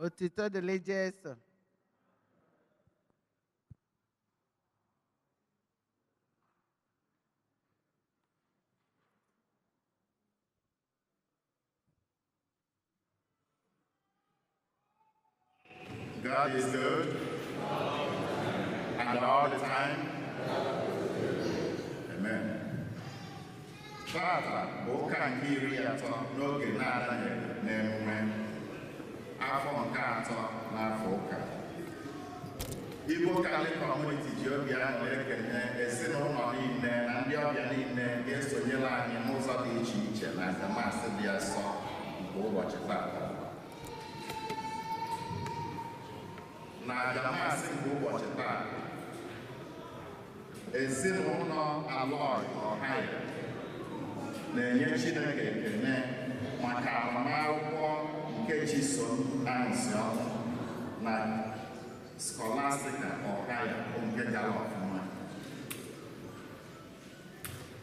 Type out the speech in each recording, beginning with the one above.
Otito dịrị Jesu. God is good, and all the time. Amen. Tata bụ ụka nke 30 n'oge na-adanyeghị n'emume afọ nke 3 n'afọ ụka. Igbo Catholic Community ji obi aṅụrị ekene ezinụlọ niile na ndị ọbịa niile ga-esonyere anyị n'ụzọ dị iche iche na ajamasị dị asọ nke ụbọchị tata. Na ajamasị nke ụbọchị taa, ezinụlọ Aloy Ohio na-enye Chineke ekele maka agbamakwụkwọ nke Chisom Anụsịọnwụ na Scholastica Ohio nke gara ọfụma.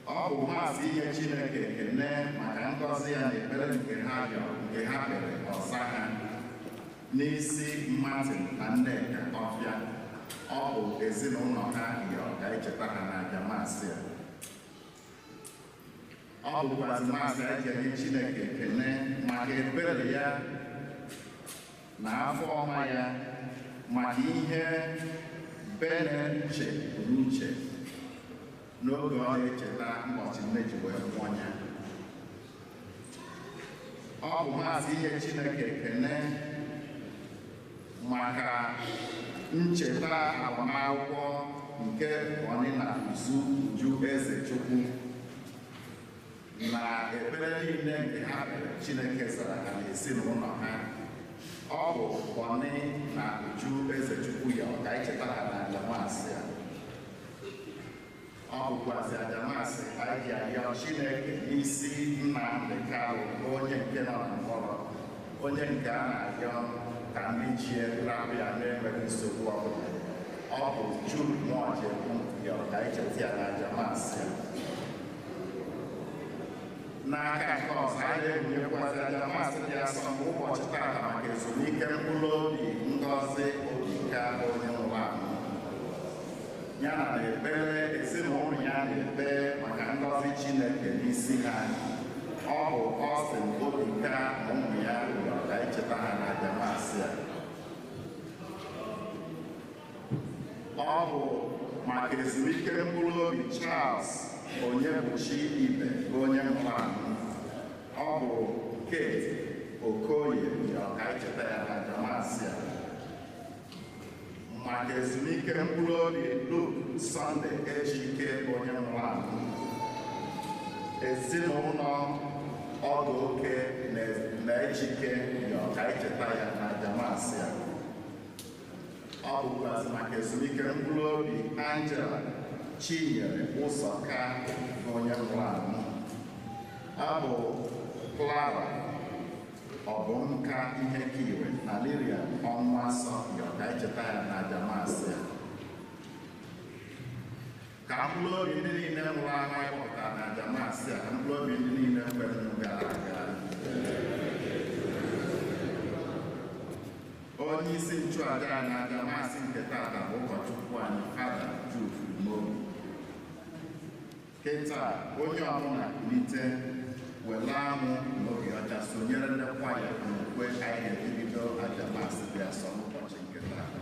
Ọ bụ maasị inye Chineke ekele maka ngọzi ya na ekpere nke ha rịọrọ nke ha kpere ọza ha n'isi Martin na Nneka Ọfịa. Ọ bụ ezinụlọ ha rịọrọ ka echeta ha na ajamasị a. Ọ bụkwazị maasị anyị ji enye Chineke ekele maka ebere ya na afọ ọma ya maka ihe Beneche n'uche n'oge ọ na-echeta ụbọchị nne ji wee mụọ ya. Ọ bụ maasị inye Chineke ekele maka ncheta agbamakwụkwọ nke Ọnịna Uju Ezechukwu na ekpere niile nke ha kpere Chineke zara ha n'ezinụlọ ha. Ọ bụ Ọnị na Uju Ezechukwu ya ka echeta ha na ajamasị a. Ọ bụkwazị ajamasị anyị ji arịọ Chineke n'isi Nnamdi Kanu, onye nke nọ na mkpọrọ, onye nke a na-arịọ ka ndị chie rapụ ya na-enweghị nsogbu ọbụla. Ọ bụ Jude Nwojekwu yọrọ ka echeta ya na ajamasị a. N'aka nke ọzọ, anyị na-ebunyekwazị ajamasị dị asọ nke ụbọchị tata maka ezumike mkpụrụ obi Ngozi Obika onye nwụrụ anwụ, ya na ekpere ezinụlọ ya na-ekpe maka ngọzi Chineke n'isi ha. Ọ bụ Austin Obika na ụmụ ya rịọrọ ka echeta ha na ajamasị a. Ọ bụ maka ezumike mkpụrụ obi Charles Onyebuchi Ibe bụ onye nwụrụ anwụ. Ọ bụ Kate Okoye rịọrọ ka echeta ya na ajamasị a. Maka ezumike mkpụrụ obi Luke Sunday Ejike onye nwụrụ anwụ, ezinụlọ Ọgọoke na Ejike rịọrọ ka echeta ya na ajamasị a. Ọ bụkwazị maka ezumike mkpụrụ obi Angela Chinyere Ụzọka bụ onye nwụrụ anwụ. Ọ bụ Clara Ọbụnka Ihekiwe na Lilian Ọnwasọ rịọrọ ka echeta ya na ajamasị a. Ka mkpụrụ obi ndị niile nwụrụ anwụ anyị kpọpụtara na ajamasị a, ka mkpụrụ obi ndị niile kwere gara aga. Onye isi nchụaja anyị na ajamasị nke tata bụ ụkọchukwu anyị Fada Jude Umobi. Kịta onye ọbụla kulite were anwụ na obi ọcha sonyere ndị kwaya n'okwe anyị ga-ebido ajamasị dị asọ n'ụbọchị nke tata.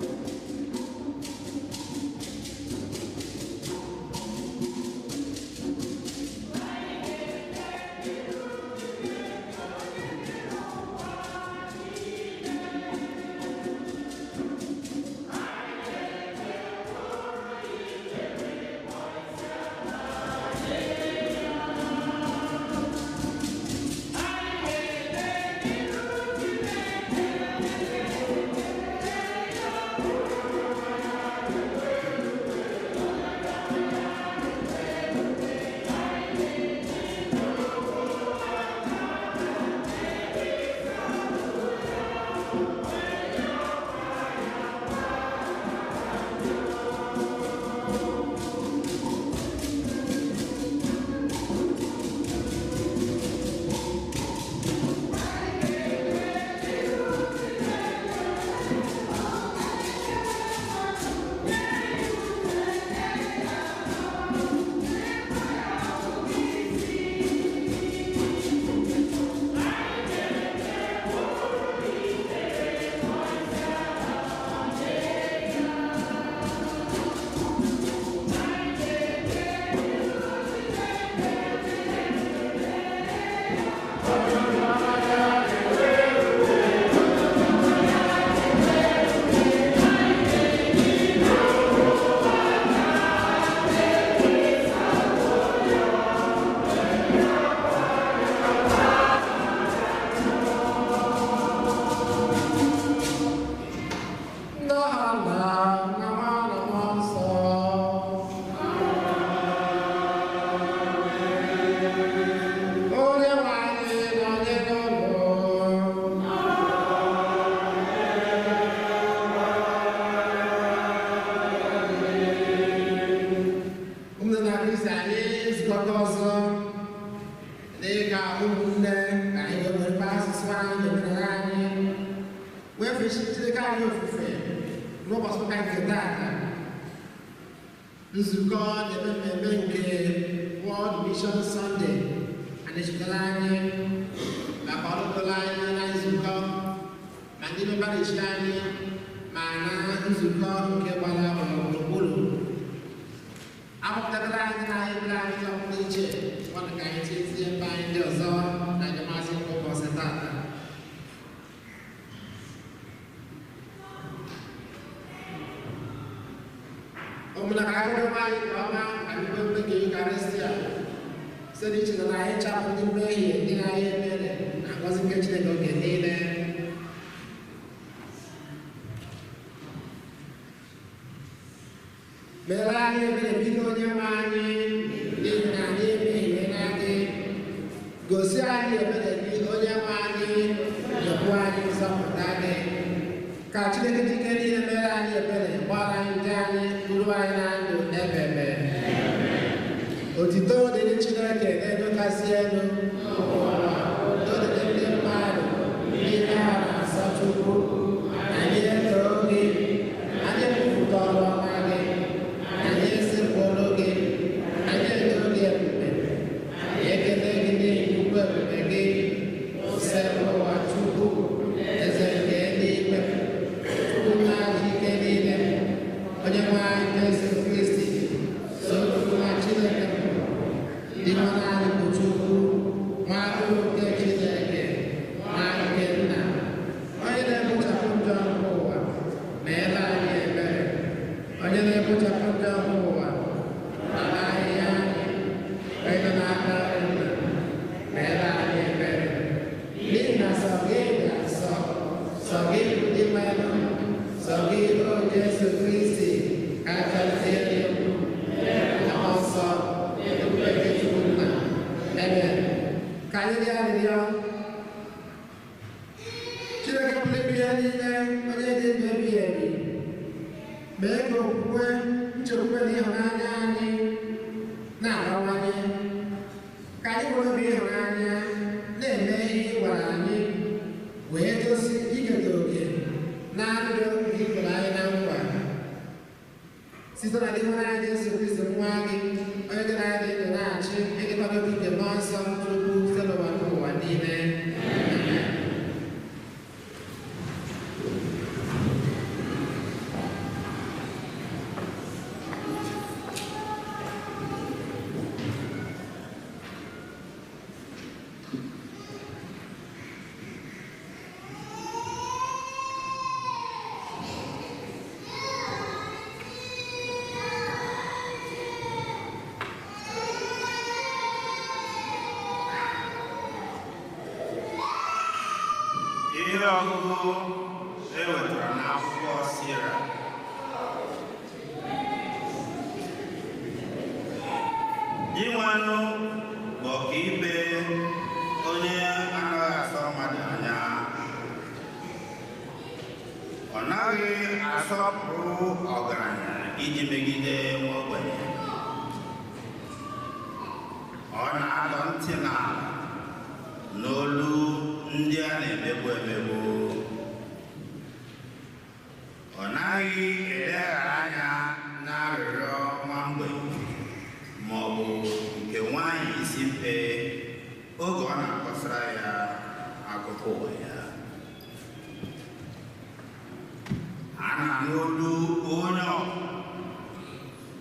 Thank you. na-efe Chineke anyị ofufe n'ụbọchị ụka nke taata. Nzukọ na-eme mmemme nke World Mission Sunday ana-echetara anyị maka ọrụgoro anyị na nzukọ ma ndị parish anyị ma na nzukọ nke gbara gburugburu. Apụtagara anyị na ebere anyị ọpụrụ iche nwanne ka anyị tietie mba anyị ndị ọzọ na njemasị nke ụbọchị taata. Ụmụnna ka anyị dobe anyị nke ọma ka anyị kwe mgbe nke Yukarịstịa site n'icheta na anyị chapụ ndị mmehie ndị na-ahịa ebere na ngọzi nke Chineke oge niile. Mere anyị ebere biko onye nwe anyị, n'ihi na anyị emehiela gị. Gosi anyị ebere gị onye nwe anyị, nyekwa anyị nzọpụta gị. Ka Chineke jike niile mere anyị ebere, gbara anyị ndị anyị, buru anyị na ndụ ebebe. Otito dịrị Chineke n'elu kasị elu, udo dịrị ndị mmadụ, n'ihe ha na-asọ Chukwu. Anyị etoo gị, anyị ekwupụta ọrụ ọma gị, anyị esepụrụ gị, anyị eto gị ebube, anyị ekele gị n'ihi nnukwu ebube gị, Osebụrụwa Chukwu, eze nke eluigwe, Chukwu na-achị ike niile, onye nwe anyị Jesu Kristi, so Chukwu na Chineke dị naanị bụ Chukwu, nwa atụrụ nke Chineke, nwa nke Nna, onye na-ekpochapụ njọ nke ụwa, meela anyị ebere. Onye na-ekpochapụ njọ nke ụwa, nara ahịhịa anyị, onye nọ n'aka Nna, meela anyị ebere. N'ihi na sọ gị dị asọ, sọ gị bụ Dinwenụ, sọ gị bụ Jesu Kristi, kachasị elu, Mmụọ Nsọ, ebube nke Chukwu Nna. Amen. Ka anyị rịọ arịrịọ. Chineke pụrụ ime ihe niile, onye dị ndụ ebighị ebi, mee ka okwukwe, nchekwube na ịhụnanya anyị na-abawanye. Ka anyị were obi ịhụnanya na-eme ihe ị gwara anyị, wee gosi iketa oke na ndụ nke i kwere anyị na nkwa. Site na ịhụnanya Jesu Kristi nwa gị, onye gị na ya dị ndụ na-achị, ịdịkwa n'obi nke Mmụọ Nsọ Chukwu site n'ụwa n'ụwa niile. Amen. Ihe ọgụgụ e wetara n'akwụkwọ Sira. Dinwenụ bụ ọkaikpe onye anaghị asọ mmadụ anya. Ọ naghị asọpụrụ ọgaranya iji megide nwa ogbenye. Ọ na-atọ ntị n'ala n'olu ndị a na-emegbu emegbu. Ọ naghị eleghara anya n'arịrịọ nwa mgbei ma ọ bụ nke nwanyị isi mpe oge ọ na-akọsara ya akụkọ ụwa ya. A na-anụ olu onye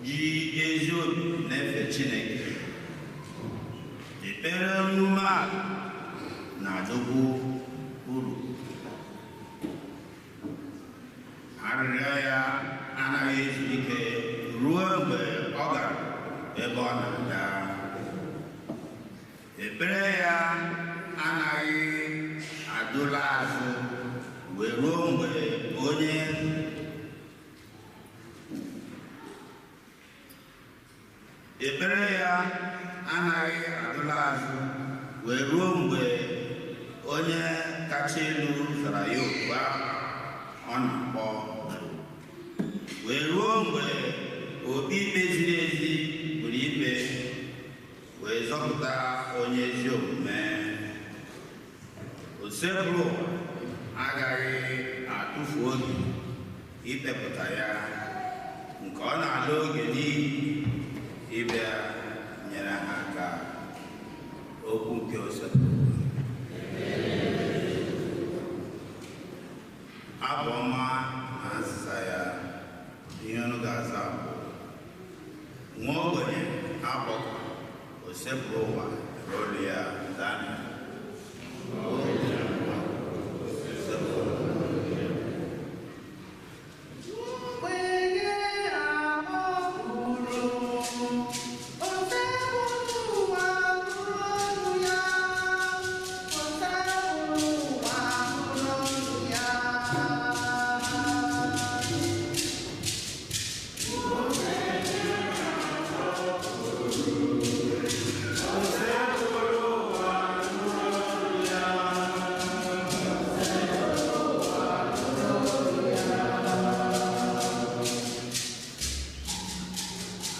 ji ezi obi na-efe Chineke. Ekpere onye umeala na-adọgbu uru. Arịrịọ ya anaghị ezu ike ruo mgbe ọ gara ebe ọ na-aga. Ekpere ya anaghị adụla azụ wee ruo mgbe onye ekpere ya anaghị adụla azụ wee ruo mgbe onye kacha elu zara ya oku ahụ ọ na-akpọ, wee ruo mgbe obi ikpe ziri ezi buru ikpe wee zọpụta onye ezi omume. Osebụrụwa Agaghị atụfu oge ikpepụta ya nke ọ na-ala oge n'iyi ịbịa nyere ha aka. Okwu nke Osebụrụwa. Abụ ọma na azịza ya. Ihe ọnụ ga-aza bụ nwa ogbenye agbọkọ Osebụrụwa olu ya zana.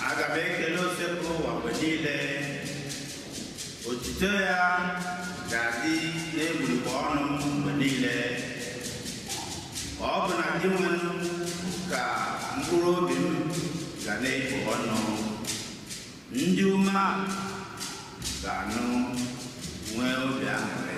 Aga m ekele Osebụrụwa mgbe niile. Otuto ya ga-adị n'egbugbere ọnụ m mgbe niile. Ọ bụ na Dinwenụ ka mkpụrụ obi m ga na-ekpo ọnụ. Ndị umeala ga-anụ nwee obi aṅụrị.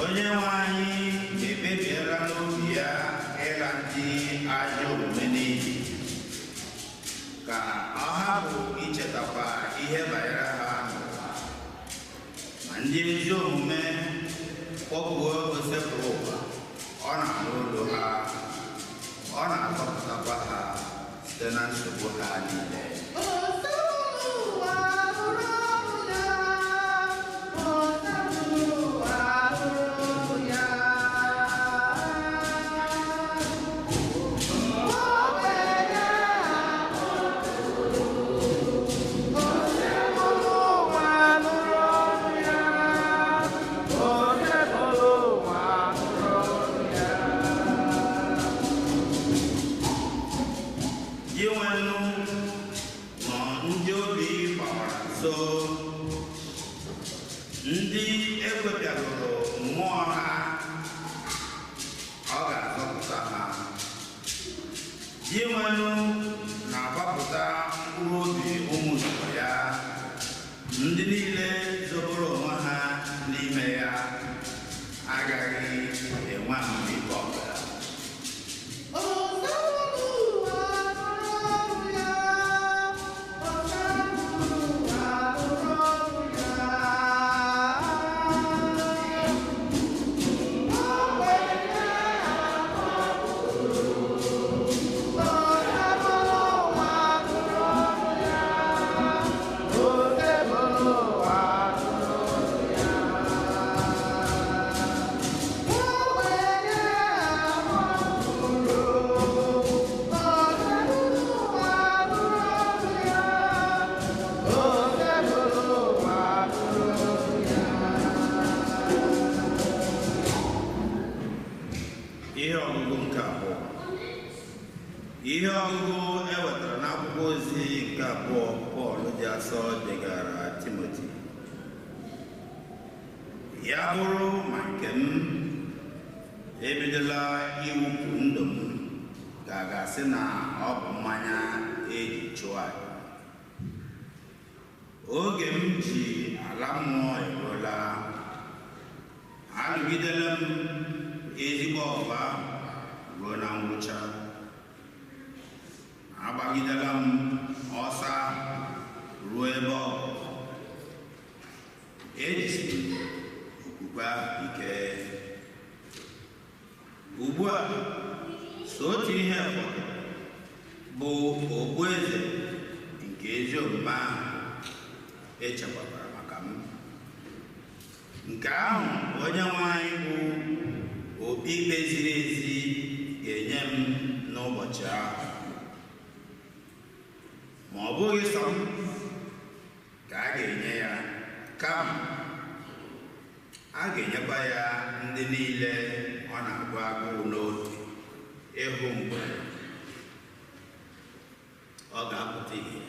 Onye nwe anyị ekpebiela n'obi ya ịla ndị ajọ omume n'iyi, ka ọ hapụ ichetakwa ihe banyere ha n'ụwa. Ma ndị ezi omume kpọkuo Osebụrụwa, ọ na-anụ olu ha, ọ na-azọpụtakwa ha site na nsogbu ha niile. Dinwenụ nọ ndị obi gbawara nso, ndị ekwepịagoro mmụọ ha, ọ ga-azọpụta ha. Dinwenụ na-agbapụta mkpụrụ obi ụmụ nzukọ ya, ndị niile zoboro onwe ha n'ime ya agaghị enwe amamikpe ọbụla. Ihe ọgụgụ nke abụọ. Ihe ọgụgụ e wetara n'akwụkwọ ozi nke abụọ Pọl dị asọ degara Timoti. Ya bụrụ ma nke m ebidola iwupụ ndụ m ka a ga-asị na ọ bụ mmanya eji chụọ aja. Oge m ji ala mmụọ eruola. Anọgidela m ezigbo ọgụ ahụ ruo na ngwụcha. Agbagidela m ọsọ ahụ ruo ebe ọ bụ. Ejisiri m okwukwe ahụ ike. Ugbu a, so otu ihe fọdụrụ bụ okpueze nke ezi omume ahụ echekwabara maka m. Nke ahụ Onyenwe anyị bụ okpe ikpe ziri ezi ga-enye bụghị sọ m ka a ga-enye ya, kama a ga-enyekwa ya ndị niile ọ na-agụ agụụ n'obi ịhụ mgbe ọ ga-apụta ihe.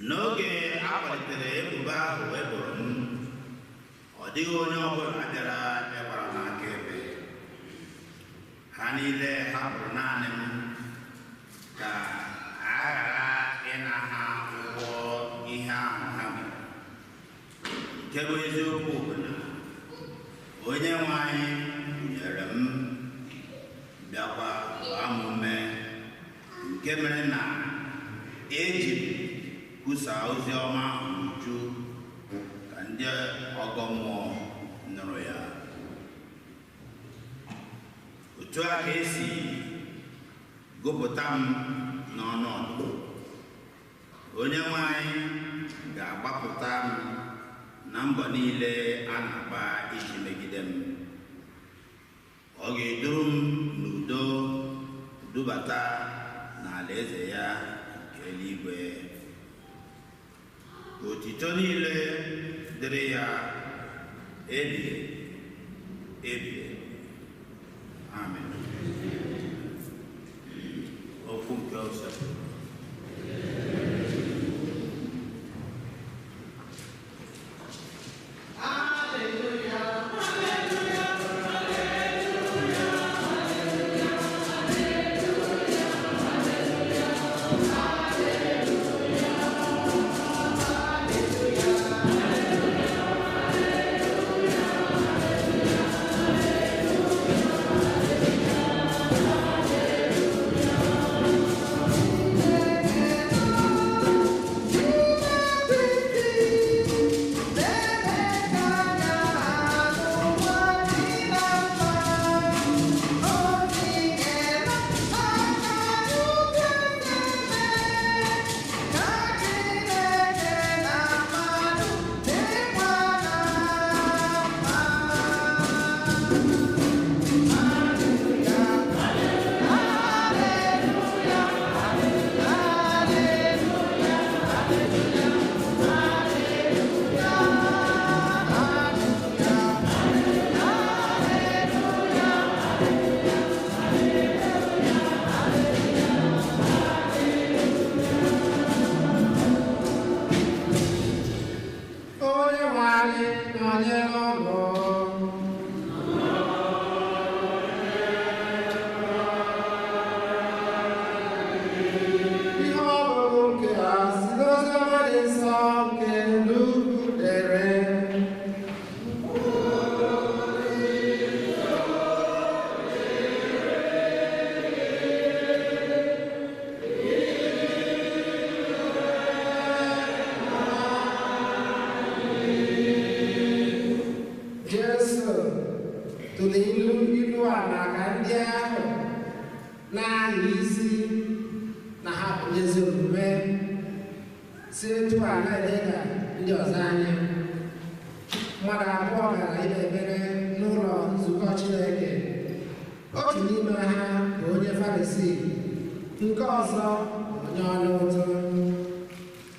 N'oge a kwalitere ebubo ahụ e boro m, ọ dịghị onye ọbụla bịara ịgbara m akaebe. Ha niile hapụrụ naanị m ka a ghara ịna ha ụgwọ ihe ahụ ha mere. Nke bụ eziokwu bụ na Onye nwe anyị nyere m bịakwa gbaa m ume, nke mere na eji m kwusaa ozi ọma ahụ n'uju ka ndị ọgọ mmụọ nụrụ ya. Otu a ka esi gụpụta m n'ọnụ ọgụgụ. Onye nwe anyị ga-agbapụta m na mbọ niile a na-agba iji megide m. Ọ ga-eduru m n'udo dubata n'alaeze ya nke eluigwe. Otito niile dịrị ya ebighị ebi. Amen. Okwu nke ọzọ. Onye nwe anyị nọnyere ụnụ. Ihe ọgụgụ nke a si n'Oziọma dị nsọ nke Luk dere. Jesu tụrụ ilu ilu a maka ndị ahụ na-anya isi na ha bụ ndị ezi omume, si etu a na-eleda ndị ọzọ anya. Mmadụ abụọ gara ikpe ekpere n'ụlọ nzukọ Chineke. Otu n'ime ha bụ onye Farisii, nke ọzọ bụ onye ọna ụtụ.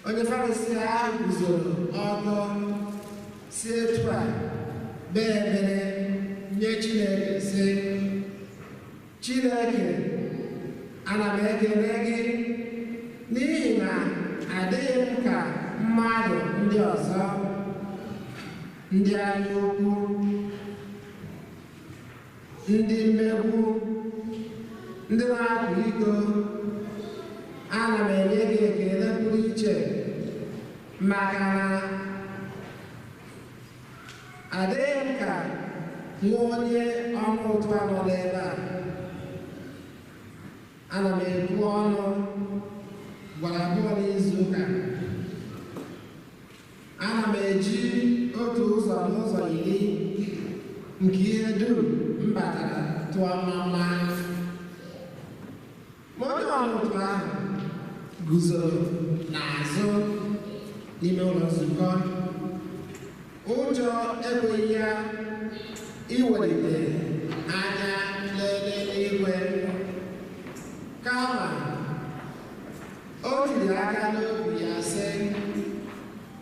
Onye Farisii ahụ guzoro ọtọ si etu a kpee ekpere nye Chineke sị, Chineke, ana m ekele gị n'ihi na adịghị m ka mmadụ ndị ọzọ, ndị anya ukwu, ndị mmegbu, ndị na-akwa iko. Ana m enye gị ekele pụrụ iche maka na adịghị m ka nwa onye ọnụ ụtụ nọ n'ebe a. Ana m ebu ọnụ gwara abụọ n'izu ụka. Ana m eji otu ụzọ n'ụzọ iri nke ihe dum m batara tụọ mmamma. Ma onye ọnụ ụtụ ahụ guzoro n'azụ n'ime ụlọ nzukọ. Ụjọ ekweghị ya iwelite anya lelee n'eluigwe, kama o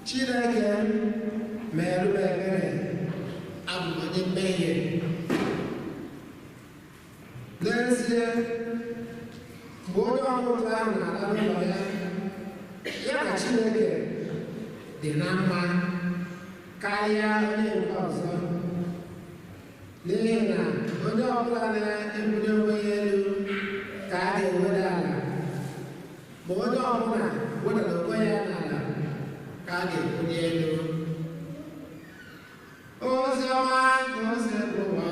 Chineke m merụ m ebere, abụ m onye mmehie. N'ezie, mgbe onye ọbụla ahụ na-ala n'ụlọ ya, ya na Chineke dị na mma karịa onye nke ọzọ. N'ihi na onye ọbụla na-ebuli onwe ya elu ka a ga-eweda ala, ma onye ọbụla wedara onwe ya n'ala ka a ga-ebuli elu. Ozi ọma nke Osebụwa.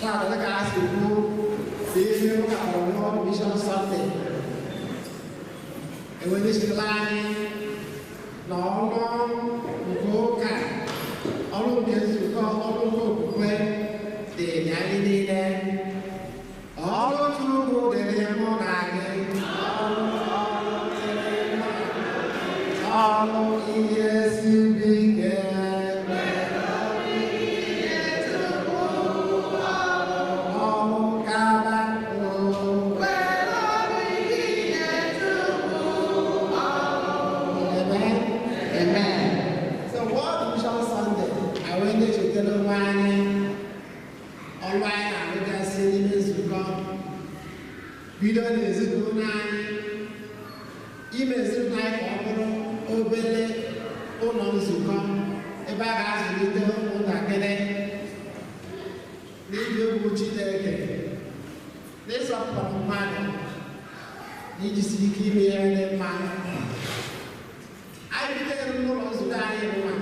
Taata dịka a si kwu ihe ụka kpọrọ World Mission Sunday, ewelechitela anyị na ọrụ nke ụka, ọrụ nke nzukọ, ọrụ nke okwukwe dịrị anyị niile. Ọrụ Chukwu dịrị mụ na gị, ọrụ ihe siri ike. Amen. So World Mission Sunday, I wee na-echetara onwe anyị ọrụ anyị na-arụgasị n'ime nzukọ, bido n'ezinụlọ anyị, ime ezinụlọ anyị ka ọ bụrụ obere ụlọ nzukọ ebe a ga-azụlite ụmụntakịrị n'ịdị egwu Chineke, n'ịsọpụrụ mmadụ, n'ijisi ike ime ihe dị mma. Anyị bitere n'ụlọ nzukọ anyị nwa,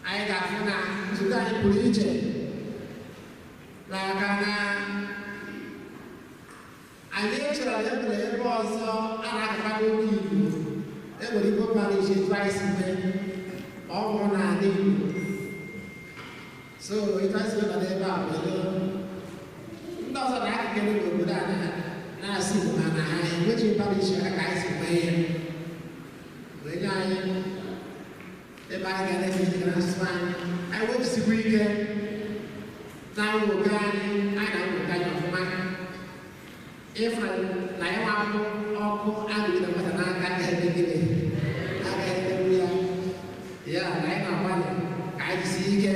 anyị ga-afụ na nzukọ anyị pụrụ iche n'aka na anyị echere na e nwere ebe ọzọ a na-akakwa n'oge Igbo, e nwere Igbo mmadụ iche etu anyị si mee ma ọ bụrụ n'ala Igbo. So etu anyị si mee nọdụ ebe a bụ ndị ọzọ na-akakere n'obodo a na-asị Igbo mana ha enweghị mmadụ iche ha ka anyị si mee ihe. Wee nye anyị ebe anyị ga na-efe ihe na asụsụ anyị, anyị wepụsikwa ike na nwoke anyị, anyị na-amụta anyị ọfụma. Ịfụ na ya nwa akwụ ọkụ agụgide nwata n'aka agaghị gịnị agaghị emewu ya. Ya na anyị na-agbalị ka anyị jisie ike.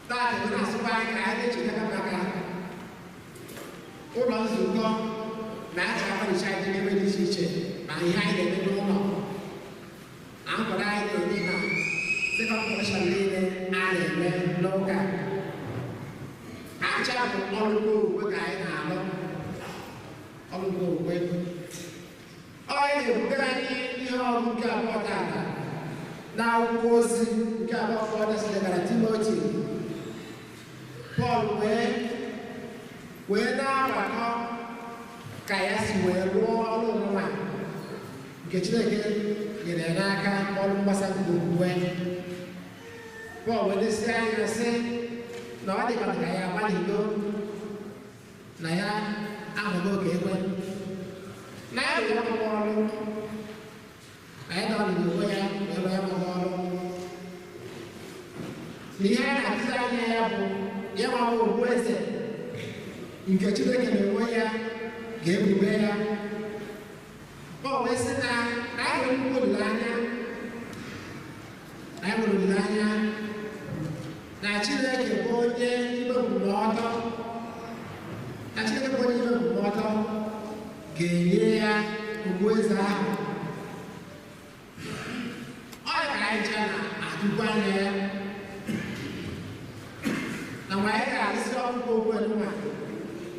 Taa ebe na-asụkwa anyị ka anyị na-echetakwa maka ụlọ nzukọ na acha akwadịcha anyị n'ebe dị iche iche ma ihe anyị na-eme n'ụlọ. Na nkwado anyị na-enye na sekọnd kọmishọn niile a na-eme n'ụka. Acha bụ ọrụ nke okwukwe ka anyị na-alụ, ọrụ nke okwukwe. Ọ na-ebutere anyị ihe ọgụ nke abụọ taata na akwụkwọ ozi nke abụọ Pọl zitere Timoti. Pọl wee na-agbakọ ka ya si wee rụọ ọrụ nwa nke Chineke nyere ya n'aka, ọrụ mgbasa nke okwukwe. Pọl wee desie anya sị na ọ dịkwa ka ya agbalịgo, na ya ahụgo ka ekwe, na ya bụ ya mụrụ ọrụ, na ya dọrọ onwe ya wee rụọ ya mụrụ ọrụ. Na ihe a na-akụzi anya ya bụ ya nwa ogbu eze nke Chineke na onwe ya ga-ebube ya. Pọl wee sị na anyị nwere nnukwu olileanya, na anyị nwere olileanya na Chineke bụ onye ime nkwụmọtọ, na Chineke bụ onye ime nkwụmọtọ ga-enye ya ugwu eze ahụ. Ọ ya ka anyị jee na-atụkwu anya ya na mgbe anyị ga-arụsị ọkpụkpọ okwu enunwa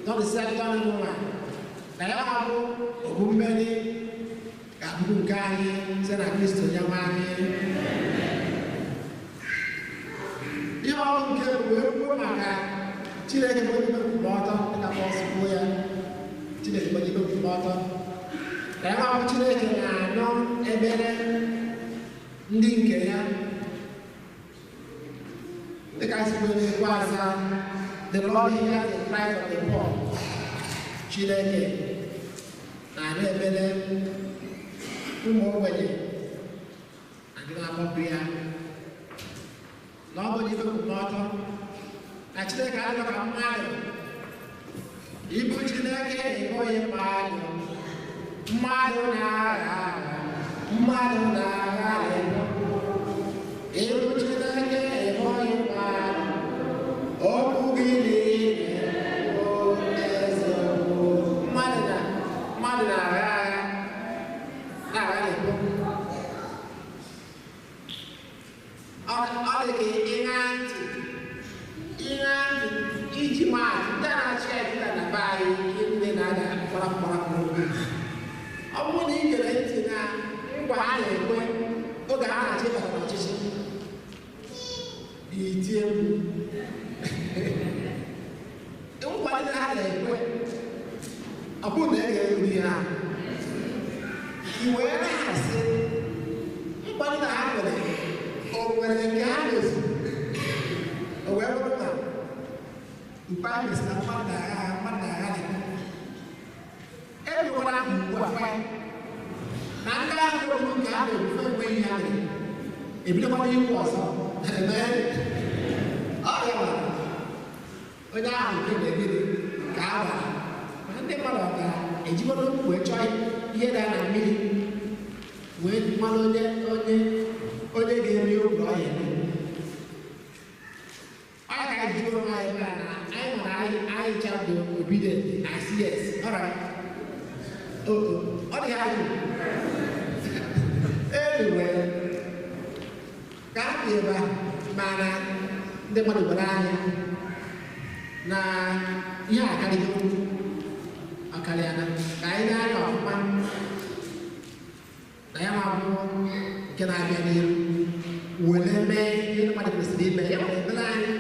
nọdụsị akụkọ enunwa na ya bụ ogbu mmeri ga-abụrụ nke anyị site na Kristo onye nwe anyị. Ihe ọrụ nke bụ wee kwuo maka Chineke bụ onye nkwụmọtọ, dịka Pọl si kwuo ya, Chineke bụ onye nkwụmọtọ. Na ya bụ Chineke na-anọ ebere ndị nke ya, dịka si kwuo n'ekwu asaa The Lord hears the cries of the poor. Chineke na-anụ ekpere ụmụ ogbenye na ndị na-akpọpụ ya na ọ bụ n'ife kwụmọtọ na Chineke adịghị ka mmadụ. Ibu Chineke ịbụghị mmadụ, mmadụ na-agha agha, mmadụ na-agha ịbụ. Ibu Chineke ịbụghị mmadụ, okwu gị niile bụ eziokwu. Mmadụ na-agha agha, na-agha ịbụ. Ọ dị ka ịṅa ntị, ịṅa ntị iji maatụ ndị a na-achị anyị na be anyị ihe niile na-ada mkpọrọ mkpọrọ n'oge. Ọ bụrụ na ị gere ntị na nkwa ha na-ekwe oge ha na-achị ịbata n'ọchịchị, itie mkpu. Nkwa ndị ha na-ekwe, ọ bụrụ na e ga-eru ihe ha, i wee na-asị nkwa ndị ha nwere, o nwere nke ha mezu, o wee bụrụ na mgbe a mesịrị na mmadụ na-agha mmadụ na-agha na-ekwu. Emekwala ahụ ugbu a na ndị ahụ kwuru nke a na-ebufe enweghị ihe ha mere, ebidokwa ikwu ọzọ. Ọ ya nwere onye ahụ nke na-egide ka a gwara mana ndị mmadụ ọ ga-ejikọta okwu wee chọọ ihe daa na mmiri wee mara onye onye onye ga-eri okwu ọ ya eme. Ọ ya ka anyị jụrụ onwe anyị ebe a na anyị nwere anyị chado obedient. I see, yes, all right. Oh, ọ dị ha jụ. Anyway, ka a dị ebe a mana ndị mmadụ gwara anya na ihe a karịghị okwu ọkarịa na ka anyị na-anya ọfụma na ya ma bụ nke na-abịa n'ihu were mee ihe ndị mmadụ kwesịrị ime. Ya nwere ebere anyị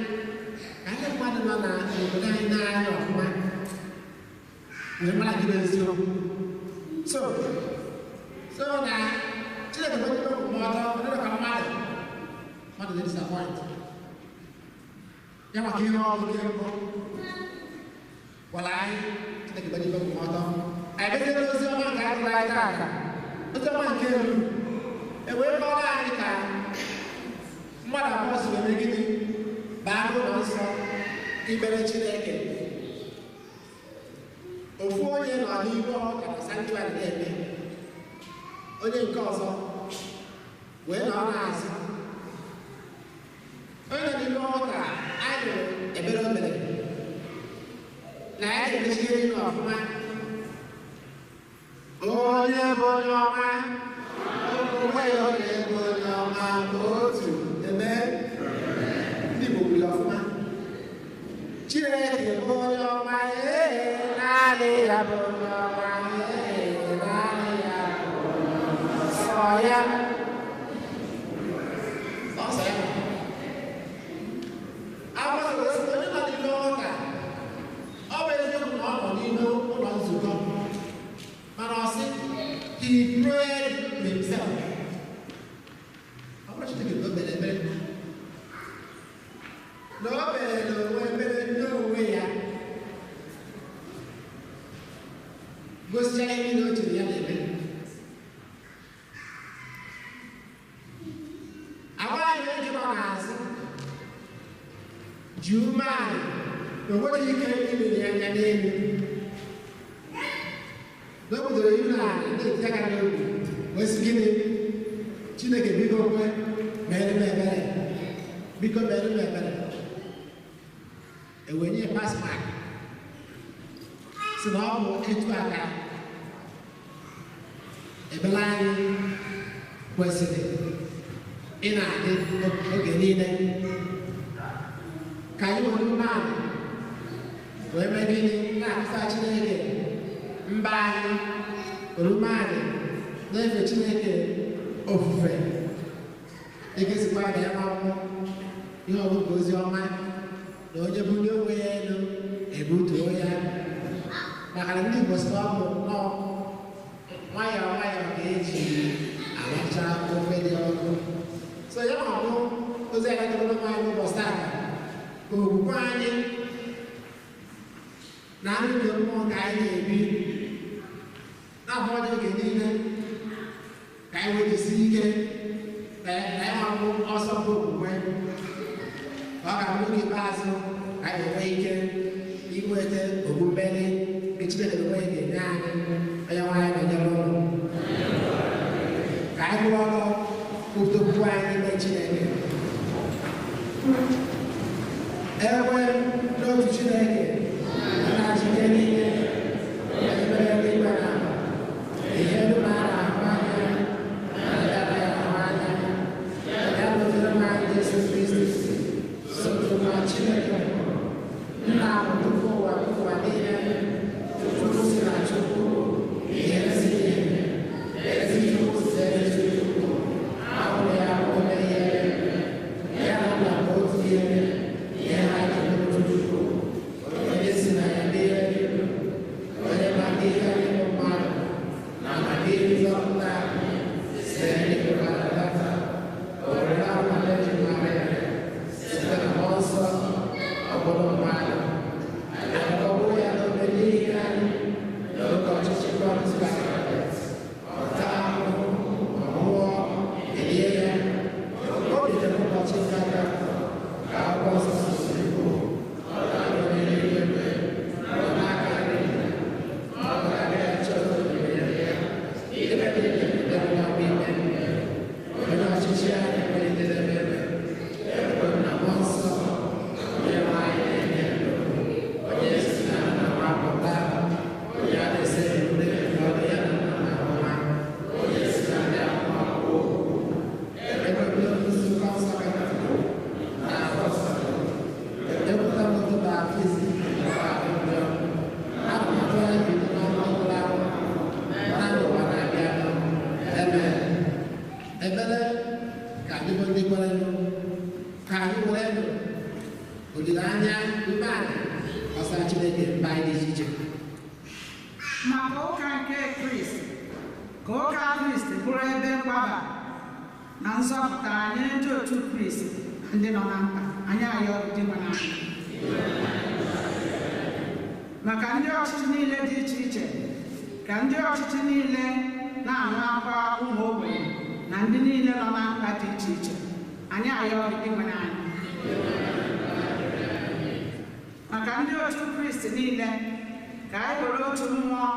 ka ndị mmadụ nọ n'obodo anyị na-anya ọfụma wee mara gị bụ eziokwu. So na Chineke bụ onye okpomọkụ, ọ dịrị ka mmadụ mmadụ dị disappoint ya maka ihe ọ bụla mbụ gwara anyị. Chineke bụ onye okpomọkụ. Anyị bịazie n'ozi ọma nke adịghị anyị taata, ozi ọma nke elu, e wee kọrọ anyị ka mmadụ abụọ si wee mee gịnị baa n'ụlọ nsọ ikpere Chineke. Ofu onye nọ n'ihu ọka na sanctuary na-eme, onye nke ọzọ wee nọ n'azụ. Onye nọ n'ihu ọka anyị nụrụ ebere o mere na ya ga-emechie ihe ọfụma. Onye bụ onye ọma, onweghị onye bụ onye ọma bụ otu eme. Ndị Igbo kwuru ya ọfụma. Chineke bụ onye ọma, ee, naanị ya bụ onye ọma, ee, naanị ya bụ sọ ya, sọsọ ya. Agbasoro sị na onye nọ n'ime ụka, ọ bụ eziokwu na ọ nọ n'ime ụlọ nzukọ, mana ọ sị he prayed to himself. Ọ bụrụ Chineke na o kpere ekpere, na o kpere n'onwe ekpere n'onwe ya, gosicha ihe niile o chere ya na-eme. Agwa anyị onye nọ n'azụ ji umeala na o nweghị ike ilele ya anya n'elu, na o bidoro iru ala na-eti aka n'obi wee sị gịnị? Chineke biko kwe mere m ebere, biko mere m ebere. E wee nye pass mark si na ọ bụ etu a ka ebere anyị kwesịrị ị na-adị oge niile, ka anyị were umeala wee mee gịnị na-akụsa Chineke mba anyị, were umeala na-efe Chineke ofufe. Egesikwa na ya ma ihe ọgụgụ ozi ọma na onye bulie onwe ya elu ebutuo ya, maka na ndị Igbo sị na ọ bụ nnọọ nwayọọ nwayọọ ka eji aracha ofe dị ọkụ. So ya ma bụ ozi anyị dịbụrụ anyị n'ụbọchị taa, ka okwukwe anyị Na ndụ mmụọ ka anyị na-ebi na-abụghị oge niile ka anyị wejisi ike na ịmapụ ọsọ bụ okwukwe ka ọ ga-abụ oge ikpeazụ anyị enwe ike inweta okpu mmeri nke Chineke onwe ya ga-enye anyị. Onye nwe anyị nọnyere ụlọ ka anyị kwụrụ ọtọ kwupụta okwukwe anyị n'ime Chineke. Ekwe n'otu Chineke na-achịke niile, onye mere eluigwe na ala, ihe dum a na-ahụ anya na ndị anaghị ahụ anya, ya butere m anyị Jesu Kristi, sotu nwa Chineke nna ahụ tupu ụwa ụwa niile, Chukwu si na Chukwu, ihe si ihe, ezi Chukwu si ezi Chukwu, ahụrụ ya onye ihe, ya na nna bụ otu ihe, ihe ha ji bụrụ Chukwu, onye si na ya dị onye maka ihe ịbụ mmadụ na maka ihe nzọpụta site n'ịbụ data owere ahụ ji mara ya site na mmụọ nsọ ọ bụrụ mmadụ akọgbuo ya n'obe n'ihi anyị n'oge ọchịchị Pontius Pilate, ọ taa ahụhụ, ọ nwụọ, elie ya, o bilitere ụbọchị nke atọ ka akwụkwọ nsọ siri kwuo, ọ na-arụ n'eluigwe, ọ n'aka nri nna, ọ ga-abịaghachi ọzọ n'onyinyo ya, ikpe niile bịara n'ọkwa ikpe, onye ọchịchị anyị enweghị njedebe. Ekwe m na mmụọ nsọ, onye nwe anyị na-enye ndụ, onye si na nna gbapụta, onye a na-ese ebube nke ọdụ ya na nna na nwa, onye si na ndị amụma kwuo okwu. Ekwe m n'otu nzukọ nsọ Katọlik na apọstọl, ekwuta m otu baptizim nke ahụ njọ, ana m atụ anya bido n'ọnwa ọbụla na n'ụwa na-abịanụ. Amen. Ekpere ka anyị bụ ndị kwere ka anyị were ndụ olileanya umeala gbasara Chineke mba anyị dị iche iche. Maka ụka nke Kraịst, ka ụka Kraịst bụrụ ebe mgbaba na nzọpụta nye ndị otu Kraịst ndị nọ na mkpa, anyị ayọ dị nwe n'anya. Maka ndị ọchịchị niile dị iche iche, ka ndị ọchịchị niile na-anụ akwa ụmụ ogbenye na ndị niile nọ na mkpa dị iche iche, anyị ayọ dị nwe n'anya. Maka ndị otu Kraịst niile, ka anyị were otu mmụọ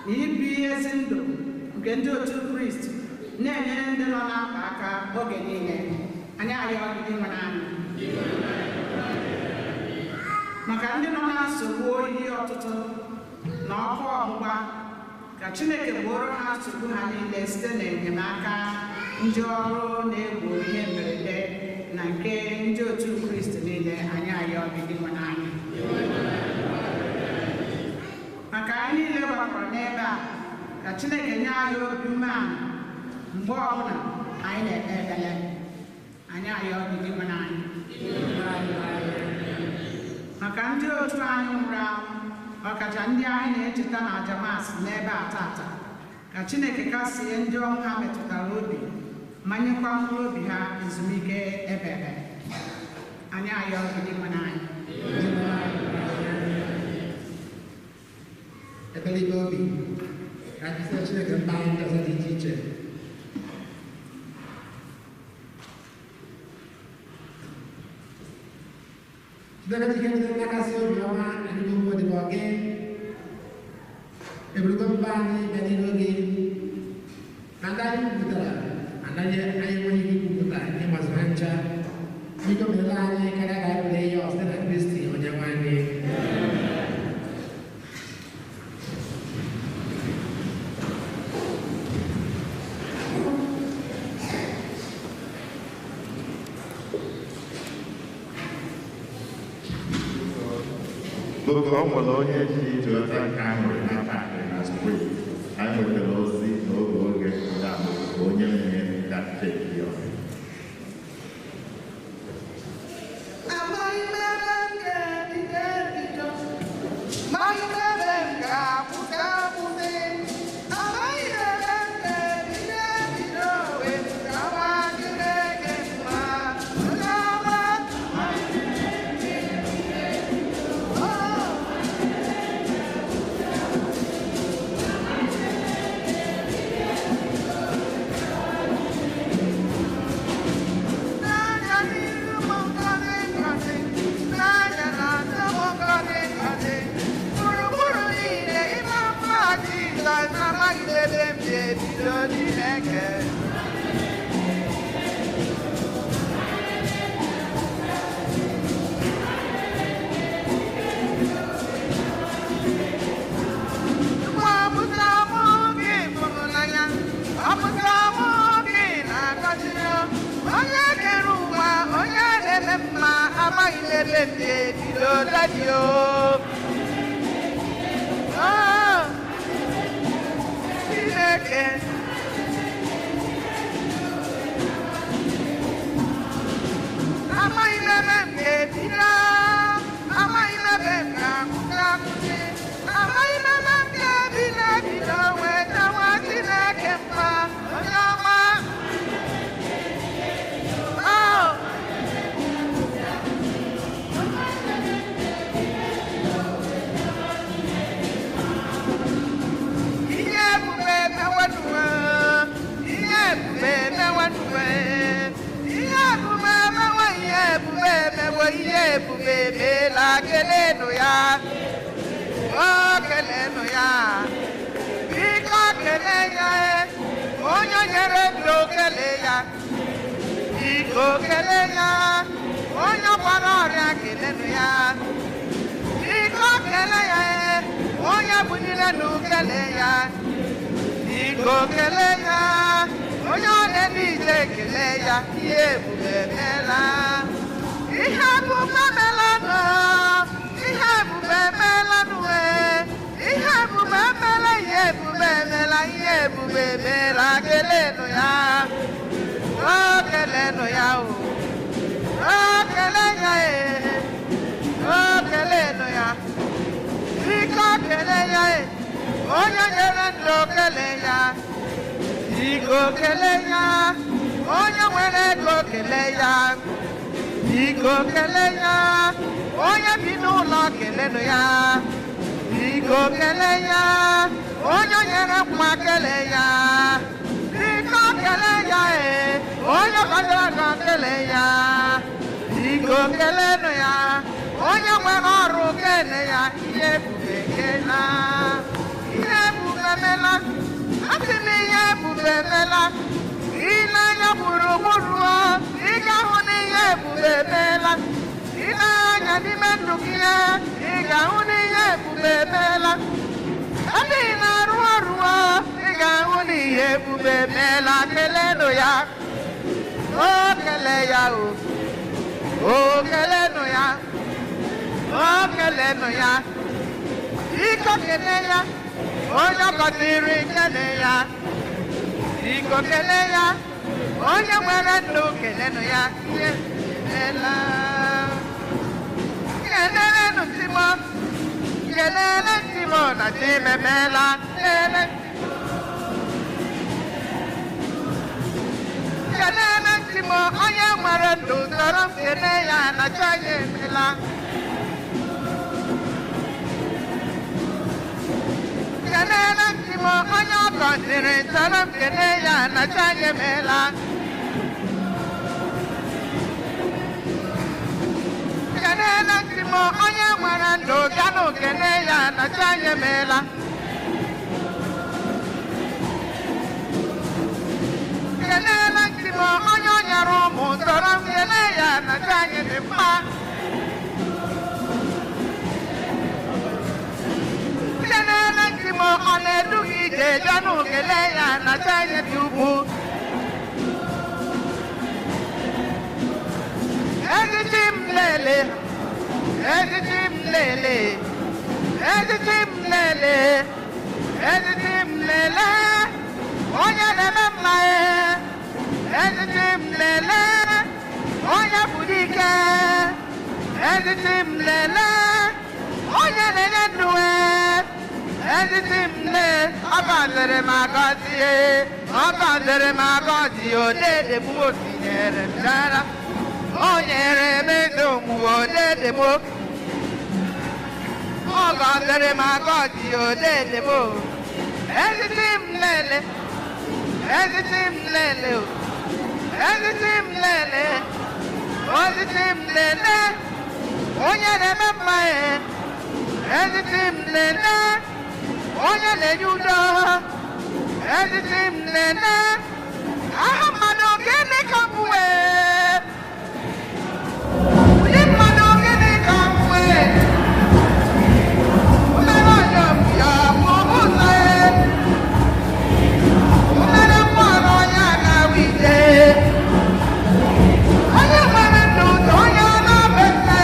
na ibi ezi ndụ nke ndị otu Kraịst na-enyere ndị nọ na mkpa aka oge niile, anyị ayọ dị nwe n'anya. Maka ndị nọ na nsogbu oyi ọtụtụ na ọkụ ọgbụgba, ka Chineke gboro ha nsogbu ha niile site n'enyemaka ndị ọrụ na-egbo ihe mberede na nke ndị otu Kraịst niile, anyị ayọ dị nwe n'anya. Maka anyị niile gbakọrọ n'ebe a, ka Chineke nye anyị obi umeala mgbe ọbụla anyị na-ekpe ekpere, anyị ayọ dị nwe n'anya. Maka ndị otu anyị nwụrụ anwụ, ọkacha ndị anyị na-echeta na aja Maasị n'ebe a tata, ka Chineke kasie ndị ọnwụ ha metụtara obi ma nyekwa mkpụrụ obi ha ezumike ebebe, anyị ayọ dị nwe n'anya. Ekpere ime obi ka anyị site Chineke mba anyị ndị ọzọ dị iche iche. Chineke dị ike ndị nnakasị obi ọma anyị bụ ụmụ odibo gị, eburugo mba anyị bịa n'ihu gị, na ndị anyị kwupụtara anaghị anyị enweghị ike ikwupụta ịgbazụ ha ncha. Biko merela anyị karịa ka anyị pụrụ ịyọ site na Kristi onye nwe anyị. Biko o nwere onye ji Toyota Camry na-apakị na street. Anyị nwetara ozi n'oge oge ga-abụ onye nwe ga cheki ya. Amaghị m ebe m ga-ebido ebido, amaghị m ebe m ga-akwụsị akwụsị, amaghị m ebe m ga-ebido ebido wee gawa Chineke mma, onye ọma. Oh. Amaghị m ebe m ga-ebido Chineke. Ọ pụtara mụ gị fụrụ n'anya, ọ pụtara mụ gị na-agọzi onye kere ụwa, onye na-eme mma, amaghị m ebe m ga-ebido daddy o. Oh, Chineke. Amaghị m ebe m ga-ebido, amaghị m ebe m ga-akwụsị akwụsị, amaghị m ebe m ga-ebido bido wee chọwa Chineke mma, onye ọma. Oh. Ihe ebube emewenuwe, ihe ebube emewenuwe, ihe ebube emewe, ihe ebube emewe, ihe ebube emeela, kelenụ ya, o kelenụ ya, biko kele ya, onye nyere ndụ kele ya, biko kele ya, onye gwara ọrịa kelenụ ya, biko kele ya, onye bunyere nụ kele ya, biko kele ya, onye ọ na-ede ije kele ya, ihe ebube emeela, ihe ebube emeela nụ, ihe ebube emeela nụ, ihe ebube emeela, ihe ebube emeela, ihe ebube emeela, kelenụ ya, o kelenụ ya o, o kele ya e, o kelenụ ya, biko kele ya e, onye nyere ndụ kele ya, biko kele ya, onye nwere ego kele ya, biko kele ya, onye bi n'ụlọ kelenụ ya, biko kele ya, onye nyere nwa kele ya, biko kele ya e, onye kọjara aka kele ya, biko kelenụ ya, onye nwere ọrụ kele ya, ihe ebube kela, ihe ebube emela, asị m ihe ebube emela, ile anya gburugburu ị ga-ahụ na ihe ebube emeela, ile anya n'ime ndụ gị ị ga-ahụ na ihe ebube emeela, ebe ị na-arụ ọrụ ị ga-ahụ na ihe ebube emeela, kelenụ ya, o kele ya o, o kelenụ ya, o kelenụ ya, biko kele ya, onye gọziri kele ya, biko kele ya, onye nwere ndụ kelenụ ya, ihe emeela. Keleenụ Timo, kelele Timo na chi emeela, kelele. Kelele Timo, onye nwere ndụ soro m kele ya na chi anyị emeela. Kelele Timo, onye ọ gọziri soro m kele ya na chi anyị emeela. Kelele Timo, onye nwere ndụ ganụ kele ya na chi anyị emeela. Kelele Timo, onye o nyere ụmụ soro m kele ya na chi anyị dị mma. Kelele Timo, ọ na-edu gị ije ganụ kele ya na chi anyị dị ugwu. Ejiji m lele, ejiji m lele, ejiji m lele, ejiji m lele, onye na-eme mma e, ejiji m lele, onye bụ dike, ejiji m lele, onye na-enye ndụ e, ejiji m le, ọ gọziri m agọzi e, ọ gọziri m agọzi odede m o tinyere m dara. O nyere m ego m odede m, ọ gọziri m agọzi odede m, ejiji m lele, ejiji m lele, ejiji m lele, ejiji m lele, onye na-eme mma e, ejiji m lele, onye na-enye udo, Etiti m nene, aha mmadụ gịnị ka m wee? Ụdị mmadụ gịnị ka m wee? Omere onye ya bụ ụzọ e. Omere mmadụ onye agawa ije. Onye nwere ndụ ka onye na-abese.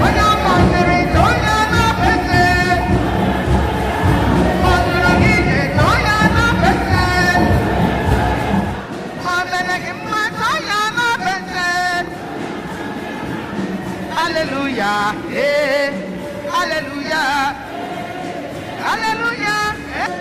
Onye ọkọsịrị ka onye na-abese. Ọ zụrụ gị ije ka onye na-abese. Ọ mere gị mma ka onye na-abese. Hallelujah, eh, hallelujah, hallelujah, eh.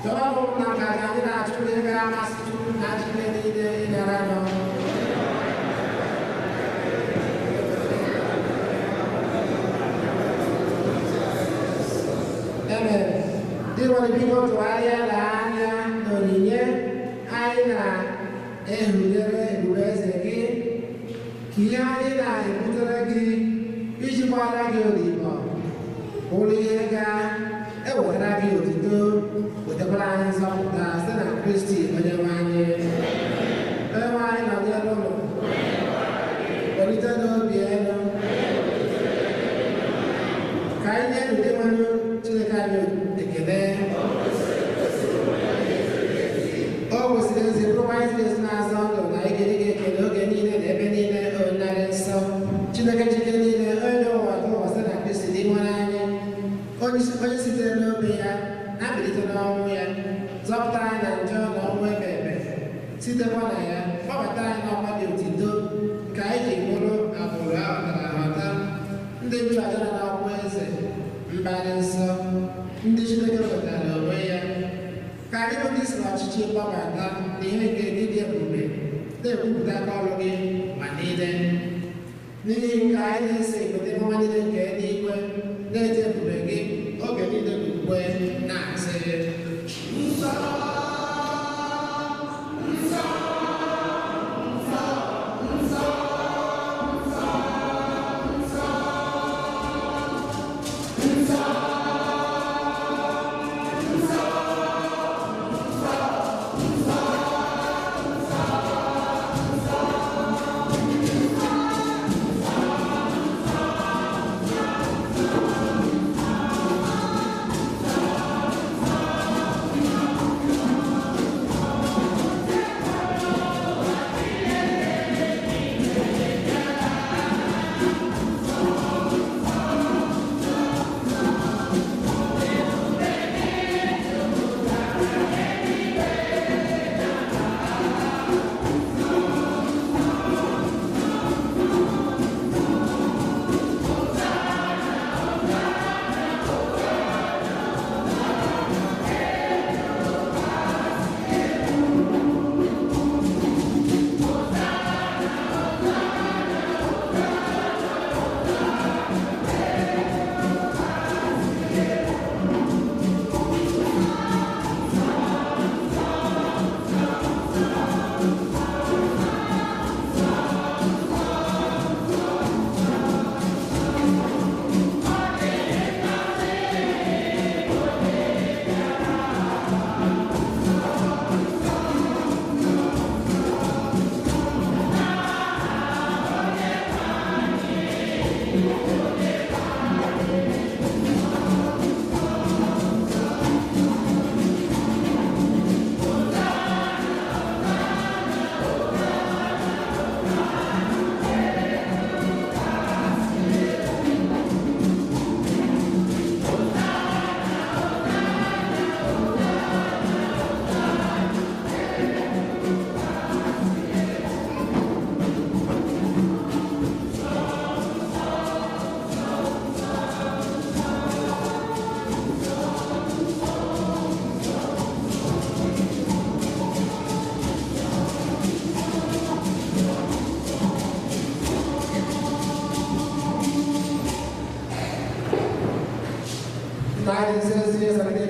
Chọrọ ụmụnna ka anyị na-achụ ihe ga-amasị Chukwu na Chineke niile ịghara nọ. Amen. Dị nwere biko tụgharịa na anya n'onyinye anyị na-ehulere ebube eze gị ka ihe anyị na-ebutere gị iji gbara gị odibo bụrụ ihe ga-ewetara gị otuto, wetakwara anyị nzọpụta site na Kristi onye nwe anyị. Onye nwe anyị nọnyere ụlọ, welite n'obi elu ka anyị nye ndị nwere Chineke anyị ekele. O kwesịrị ezi bụrụkwa anyị ziri ezi na-azọ ndụ na anyị ga-enye gị ekele oge niile na ebe niile, onye nsọ Chineke Chike niile, onye dị ụwa dị ụwa site na Kristi dị nwere anyị, onye sitere n'obi ya na-abilite n'ọnwụ ya zọpụta anyị na njọ na ọnwụ ebe ebe, sitekwa na ya kpọbata anyị n'ọkwa dị otito nke anyị ji bụrụ agbụrụ a ghọtara aghọta, ndị nchụaja nọ n'ọkwa eze, mba dị nsọ, ndị Chineke wetara onwe ya, ka anyị bụ ndị si n'ọchịchị gbabata n'ihe nke gị dị ebube, na-ekwupụta aka ọrụ gị ma niile. N'ihi nke anyị na-ese igote mmanwa niile nke eluigwe na-eji ebube gị oge niile bụ ukwe na-asị: Hallelujah.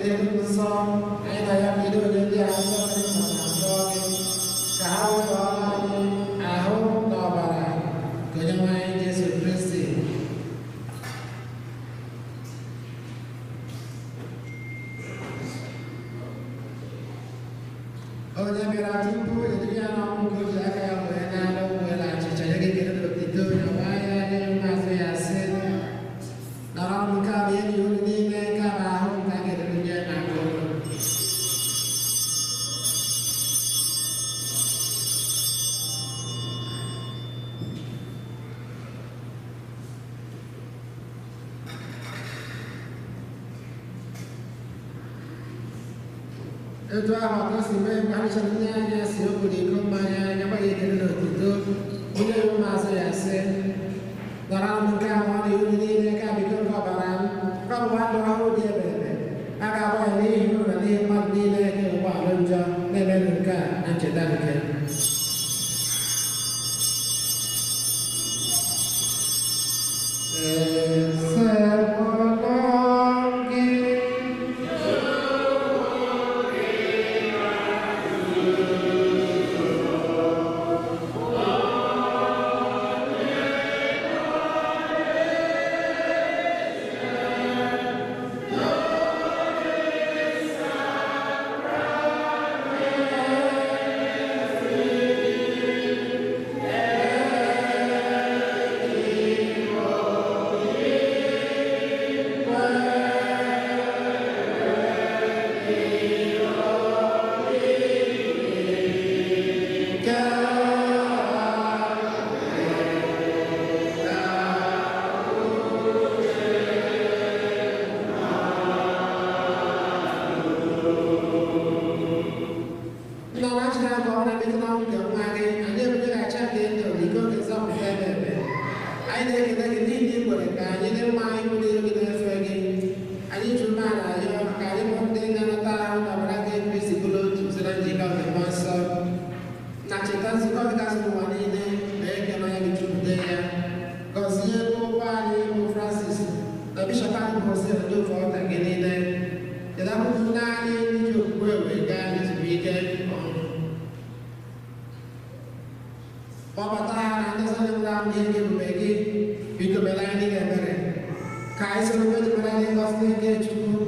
Chineke dị nsọ, anyị na ya bido onye ndị a nsọ dị mma na nsọ gị, ka ha wee ghọrọ anyị ahụ na ọbara nke Onyenwe anyị Jesu Kristi. Onye bịara tupu eduru ya n'ọnwụ nke o ji aka ya wee na-alụ were achịcha ya ga-ekele n'otito ya nwa ya nye mmazụ ya sị, nara m nke a bụ enyi unu niile, nke a bụ ahụ nke a ga-eduru nye maka unu. Etu ahụ ka o si mee mgbe ha chọrọ nne anya si o buru iko mmanya nyekwa ya ekele n'otito, onye ya ụmụazụ ya sị, nara m nke a nwanne unu niile, nke a bụ iko nke ọbara m, nke ọgbụgba ndụ ọhụrụ dị ebebe, a ga-agba ya n'ihi unu na n'ihi mmadụ niile nke ụgbọala njọ, na-emenụ nke a na ncheta nke m. Esekpọrọ gị. Nna na Chineke ọ na-emetụ na nke nwa gị, anyị ebunyeghachi gị ndụ na iko nke nzọpụta ebe ebe. Anyị na-ekele gị n'ihi na ị kwere ka anyị dị mma ịhụ n'ihu gị na-efe gị. Anyị ji umeala arịọ ka anyị bụ ndị na-anata ahụ na ọbara nke Kristi bụrụ otu site na njikọ nke Mmụọ Nsọ. Na cheta nzukọ gị kasị n'ụwa niile na eke n'anya gị jupụta ya. Gọzie ụgbọ anyị bụ Francis na bishọp anyị bụ Jose na ndị ofe ọta gị niile. Cheta ụmụnne anyị ndị ji okwukwe wee gaa n'ezumike ọnwụ. Kpọbata ha na ndị ọzọ nwụrụ anwụ n'ihe nke ebube gị, biko mere anyị niile ebere. Ka anyị soro mejupụta ndị ngọzi nke Chukwu,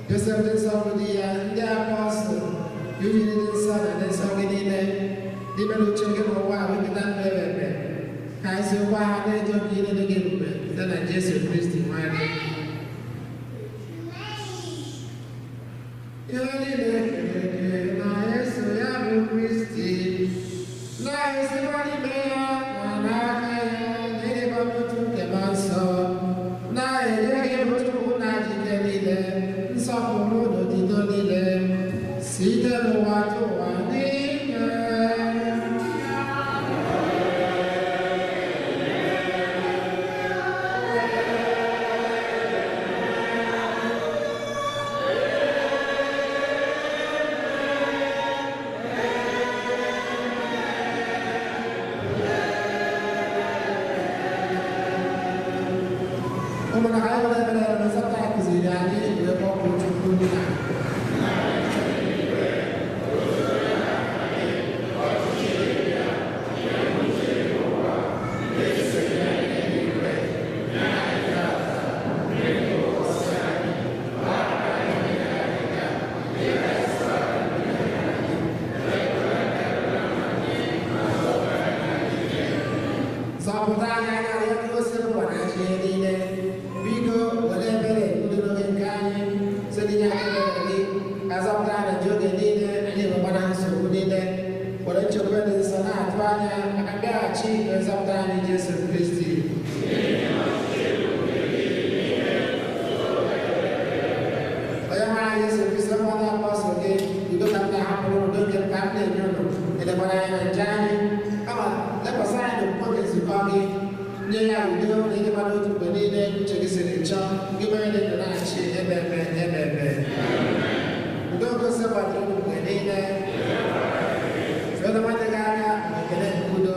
Josef dị nsọ bụ di ya, ndị apọstụl, Eugene dị nsọ na ndị nsọ gị niile, ndị mere uche gị n'ụwa a wepụta ndụ ebebe. Ka anyị sokwa ha na-eto gị niile gị ebube site na Jesu Kristi nwa gị. Ihe niile kere eke na-eso ya bụ Kristi, na-esikwa n'ime ya na n'aka ya na ịdịkwa n'otu nke Mmụọ Nsọ, na-enye gị bụ Chukwu na jike niile, nsọpụrụ na otito niile, site n'ụwa tụ ụwa niile. Ụmụnna ka anyị nwere ebere na nzọpụta anyị kụziri anyị wee kpọkuo Chukwu nna. Zọpụta anyị anya ya ka o si n'ụwa na ajọ ihe niile. Biko were ebere ndị n'oge nke anyị site n'inye aka ebere gị ka zọpụta anyị na oge niile anyị enwekwana nsogbu niile. Were nchekwa dị nsọ na-atụ anya maka mbịaghachi nke nzọpụta anyị Jesu Kristi. Onye nwere anyị Jesu Kristi nwa na apọstụl gị, udo ka m na-ahapụrụ unu, udo nke m ka m na-enye unu, elekwara anya na nje anyị, kama lekwasị anya n'okwukwe nke nzukọ gị, nye ya udo na ịdịkwa n'otu mgbe niile uche gị siri chọọ, gị mere dị ndụ na-achị ebe ebe ebe ebe. Udo gosi kwadoro unu mgbe niile. Fere nwanne gị aka na ekele nke udo.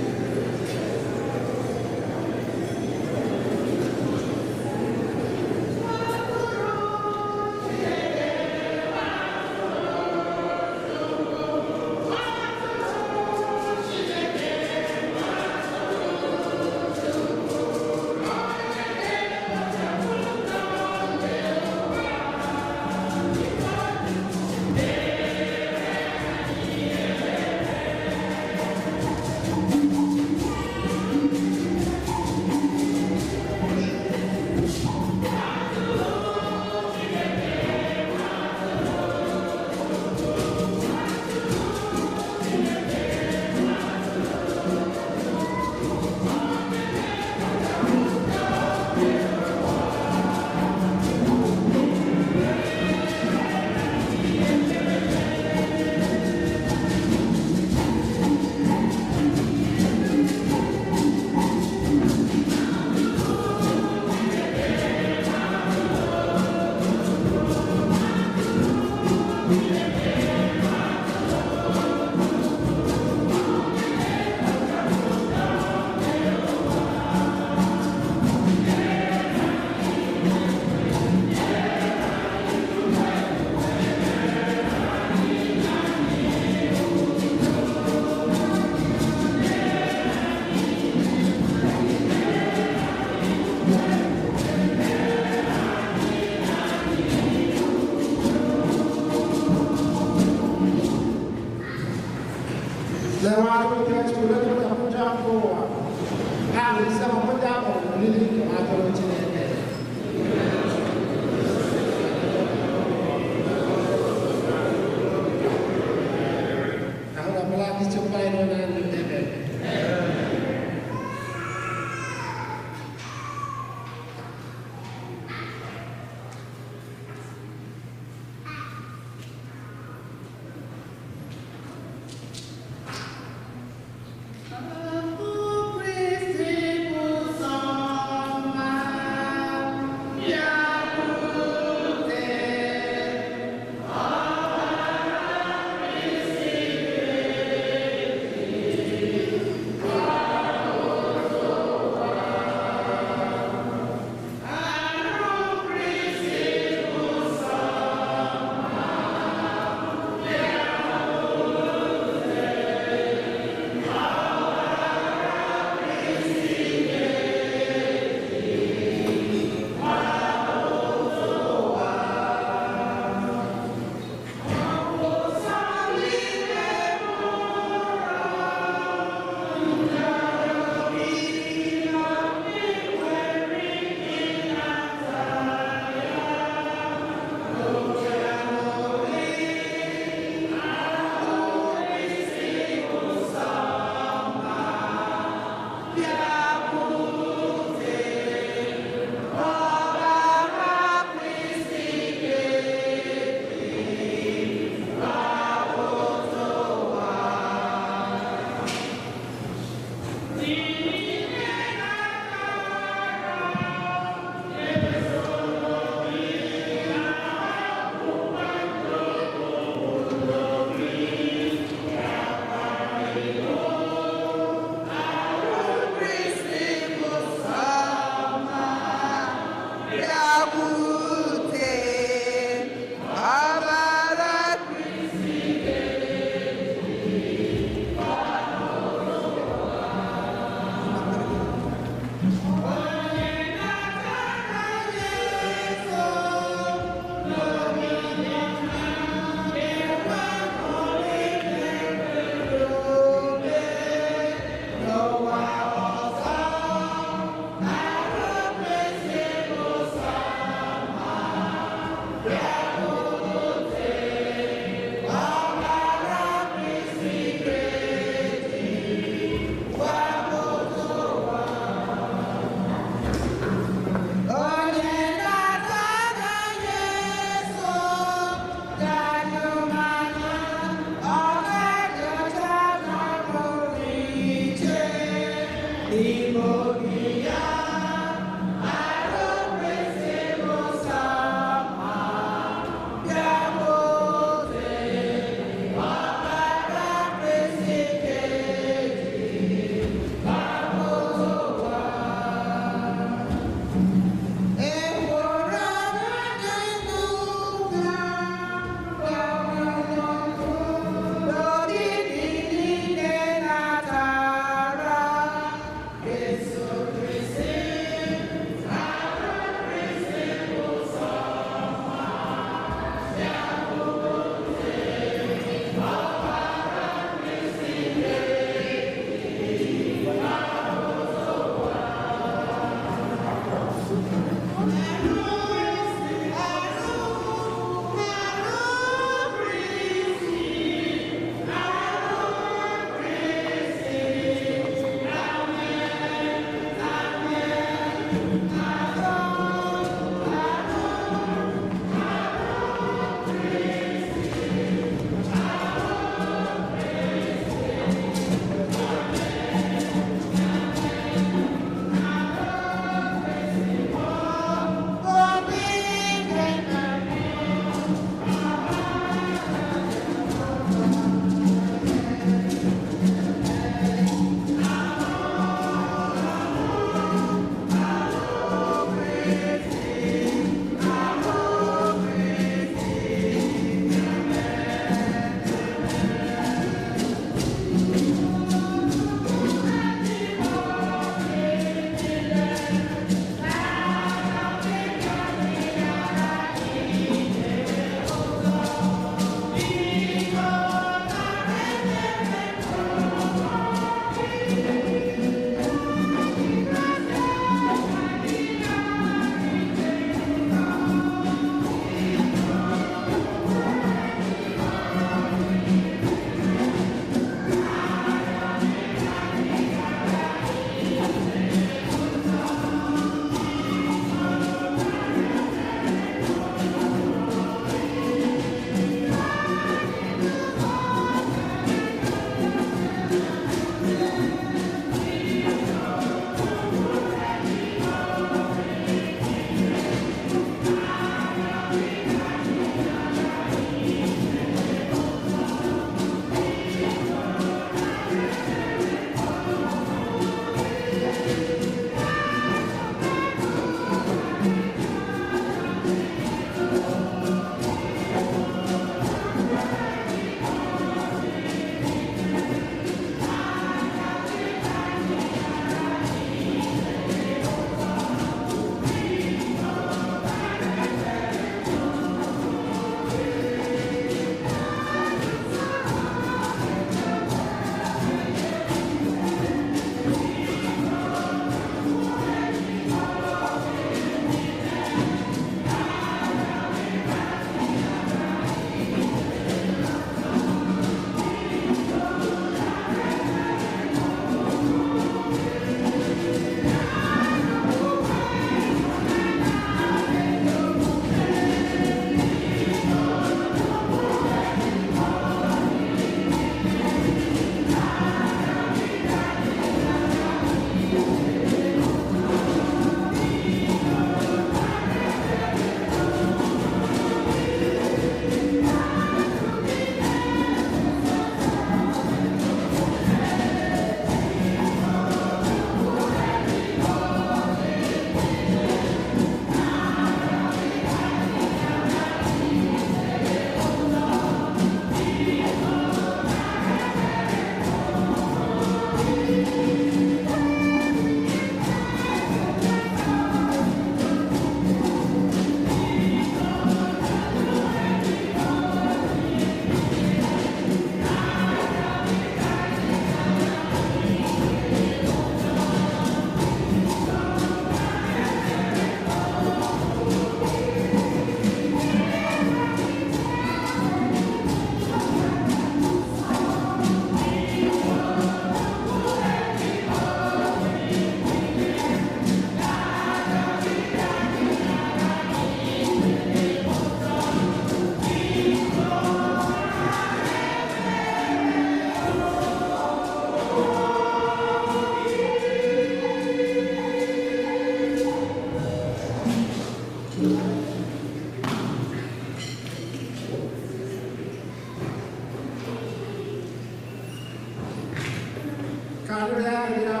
Ka anyị rịọ arịrịọ.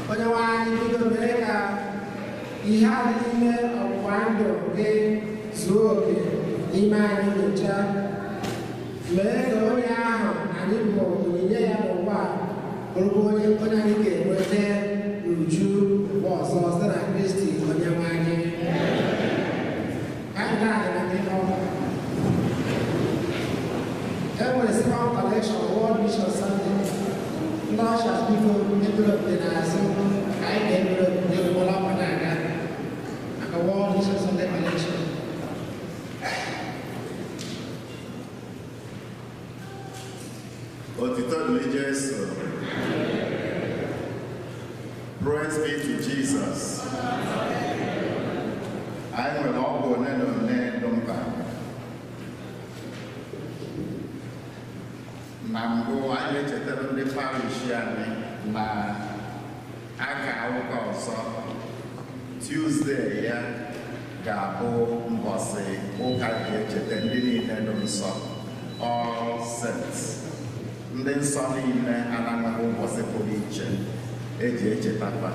Onye nwe anyị, biko mee ka ihe a dị n'ime ọgbụgba ndụ gị zuo oke n'ime anyị nyocha. Mee ka onye ahụ anyị bụ onyinye ya n'ụwa a bụrụkwa onye onye anyị ga-enweta n'uju ụwa ọzọ site na Kristi onye nwe anyị. Ka anyị na-adị na ndị ọma. E nwere second collection World Mission Sunday. Ndị ushers, biko, envelope dị n'azụ. Anyị ga-envelope dị ụgbọla ọkwa na-aga maka World Mission Sunday collection. Otito dịrị Jesu. Praise be to Jesus. Anyị nwere ọgwụ one na one dị mkpa. Na mbụ, anyị na-echetara ndị parish anyị na aka ụka ọzọ, Tuesday ya ga-abụ mbọsị ụka ga-echeta ndị niile dị nsọ, All Saints. Ndị nsọ niile anaghị ụbọchị pụrụ iche eji echetakwa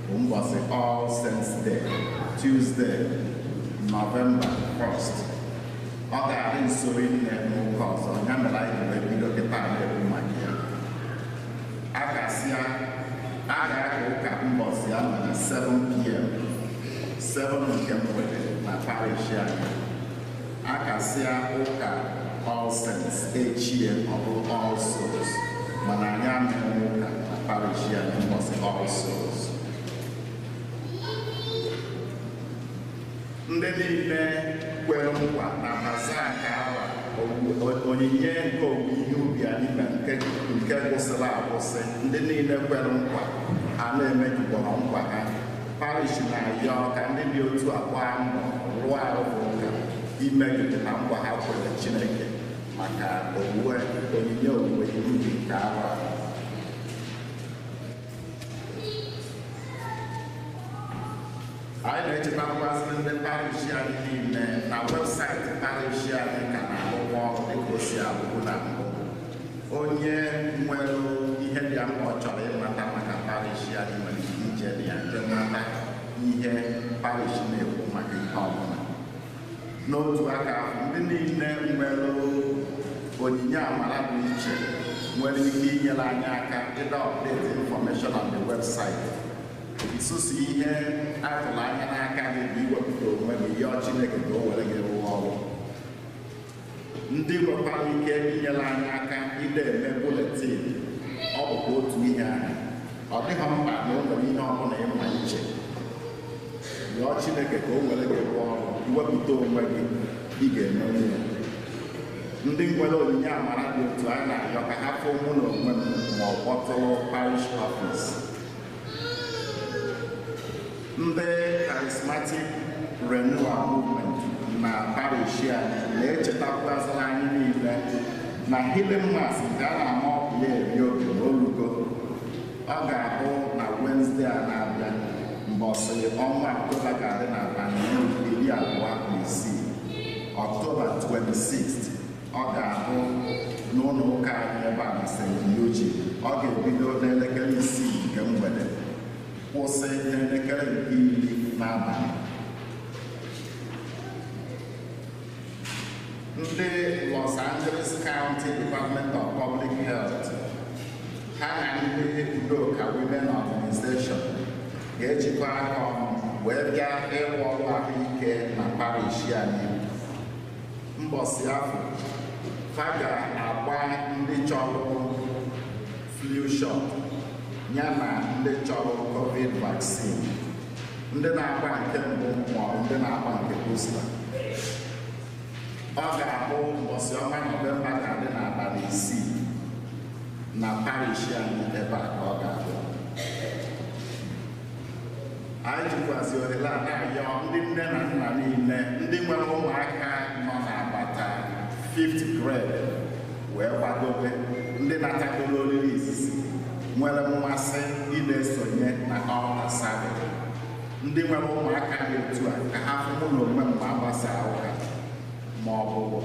bụ mbọsị All Saints Day, Tuesday, November 1st. Ọ ga-adị nso rinne n'ụka ọzọ, ya mere anyị ji wee bido kịta na-ekwu maka ya. A ga-asị a ga-aka ụka mbọsị ya na 7 p.m., 7 nke mgbede na parish anyị. A kasịa ụka All Saints, echie ọ bụrụ All Souls, mana anyị amaghị ụka na parish anyị mbọsị All Souls. Ndị niile kwere nkwa na bazaar nke awa onyinye nke owuwe ihe ubi anyị mere nke gwụsịrị agwụsị, ndị niile kwere nkwa a na-emejupụrụ nkwa ha, parish na-ayọ ka ndị dị otu a gbaa mbọ rụọ arụ ụka imejupụta nkwa ha kwere Chineke maka owuwe onyinye owuwe ihe ubi nke awa a. Anyị na-echetakwazị ndị parish anyị niile na webụsaịtị parish anyị ka na-arụkwa ọrụ dịka o si arụbu na mbụ. Onye nwere ihe dị mkpa ọ chọrọ ịmata maka parish anyị nwere ike ije na ya je mata ihe parish na-ekwu maka ihe ọbụla. N'otu aka ahụ, ndị niile nwere onyinye amara dị iche nwere ike inyere anyị aka ịda update information on the website. Isusu ihe atụrụ anya n'aka gị bụ iwepụta onwe gị yọọ Chineke ka o were gị rụọ ọrụ. Ndị nwekwara ike inyere anyị aka ide eme bulletin, ọ bụkwa otu ihe ahụ. Ọ dịghị mkpa na o nwere ihe ọbụla ịma iche. Yọọ Chineke ka o were gị rụọ ọrụ, iwepụta onwe gị, ị ga-emenwu ya. Ndị nwere onyinye amara dị otu a na-ayọ ka ha fụ mụ na onwe m ma ọ kpọtụrụ parish office. Ndị Charismatic Renewal Movement na parish anyị na-echetakwazịrị anyị niile na healing mass nke a na-ama ọkụ ya eri oge na olugo. Ọ ga-abụ na Wednesday a na-abịa, mbọsị ọnwa Ọktoba ga-adị n'abalị 26, Ọktoba 26. Ọ ga-abụ n'ụlọ ụka anyị ebe a na St. Eugene. Ọ ga-ebido n'elekere 6 nke mgbede, kwụsị n'elekere 10 n'abalị. Ndị Los Angeles County Department of Public Health ha na ndị Udoka Women Organization ga-ejikọ aka ọnụ wee bịa ịrụ ọrụ ahụike na parish anyị mbọsị afọ. Fa ga-agba ndị chọrọ flu shot ya na ndị chọrọ COVID vaccine, ndị na-agba nke mbụ maọbụ ndị na-agba nke booster. Ọ ga-abụ mbọsị ọnwa Nọvemba ga-adị n'abalị 6 na parish anyị ebe a ka ọ ga-abụ. Anyị jikwazi ohere a na-ayọ ndị nne na nna niile ndị nwere ụmụaka nọ n'agbata 5th grade wee kwadobe, ndị natagoro oriri izizi nwere mmasị ị na-esonye na altar service, ndị nwere ụmụaka dị otu a, ka ha fụ mụ na onwe m ma agbasaa ụka ma ọ bụ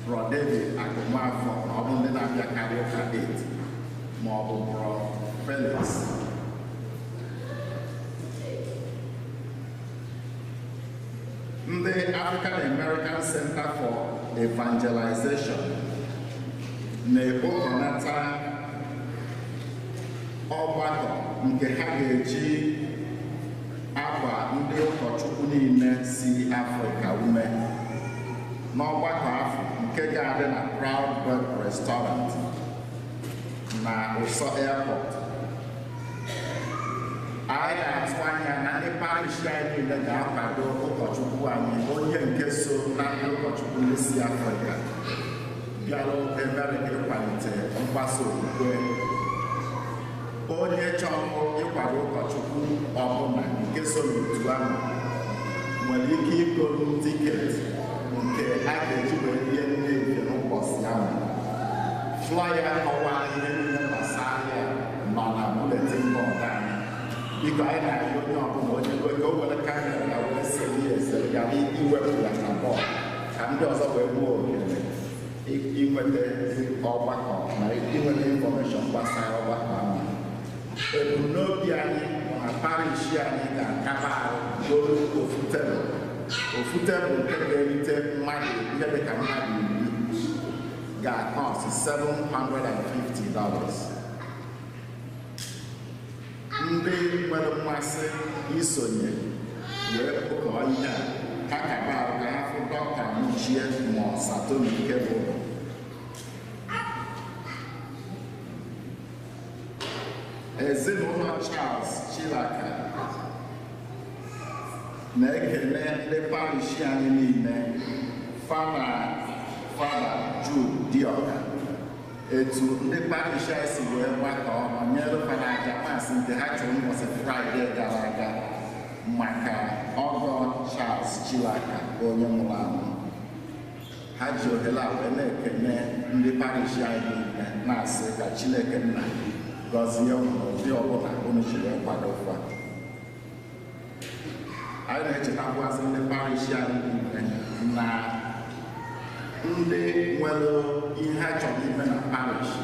Bro David Agụmafọ na ọ bụ ndị na-abịakarị ụka 8 ma ọ bụ Bro Felix. Ndị African American Center for Evangelization na-ekpokọnata ọgbakọ nke ha ga-eji agba ndị ụkọchukwu niile si Afrịka ume n'ọgbakọ afọ nke ga-adị na Proud Bird Restaurant na Ụsọ Airport. Anyị na-atụ anya na ndị parish anyị niile ga-akwado ụkọchukwu anyị, onye nke so na ndị ụkọchukwu ndị si Afrịka bịara Amerịka ịkwalite mgbasa okwukwe. Onye chọrọ ịkwado ụkọchukwu ọbụla nke so n'otu ahụ nwere ike ịgolu tiketi nke a ga-eji wee rie nne efe n'ụbọchị ahụ. Flyer kọwara ihe niile gbasara ya nọ na bulletin board anyị. Biko, anyị na-arịọ onye ọbụla onye ka o were kamera ya wee sere ya esere, ghara iwepụ ya na bọọdụ, ka ndị ọzọ wee nwee ohere inweta ọgbakọ na inweta information gbasara ọgbakọ ahụ. Ebumnobi anyị bụ na parish anyị ga-akaba arụ goro ofu tebụl, ofu tebụl nke ga-erite mmadụ ihe dịka mmadụ 10 ga-cost $750. Ndị nwere mmasị isonye wee kpokọọ ihe a, ha kaba arụ ka ha fụ Dọkịta Muchie ma Satomi nke bụ ezinụlọ Charles Chilaka na-ekele ndị parish anyị niile, Fada Fada Jude Dioka, etu ndị parish anyị si wee gbakọọ ma nyere fada aja maasị nke ha chụrụ ụbọchị Fraịde gara aga maka ọgọ Charles Chilaka onye nwụrụ anwụ. Ha ji ohere a wee na-ekele ndị parish anyị niile, na-asị ka Chineke nna gọzie unu n'ụdị ọbụla unu ji wee kwado fa. Anyị na-echetakwazị ndị parish anyị niile na ndị nwere ihe ha chọrọ ime na parish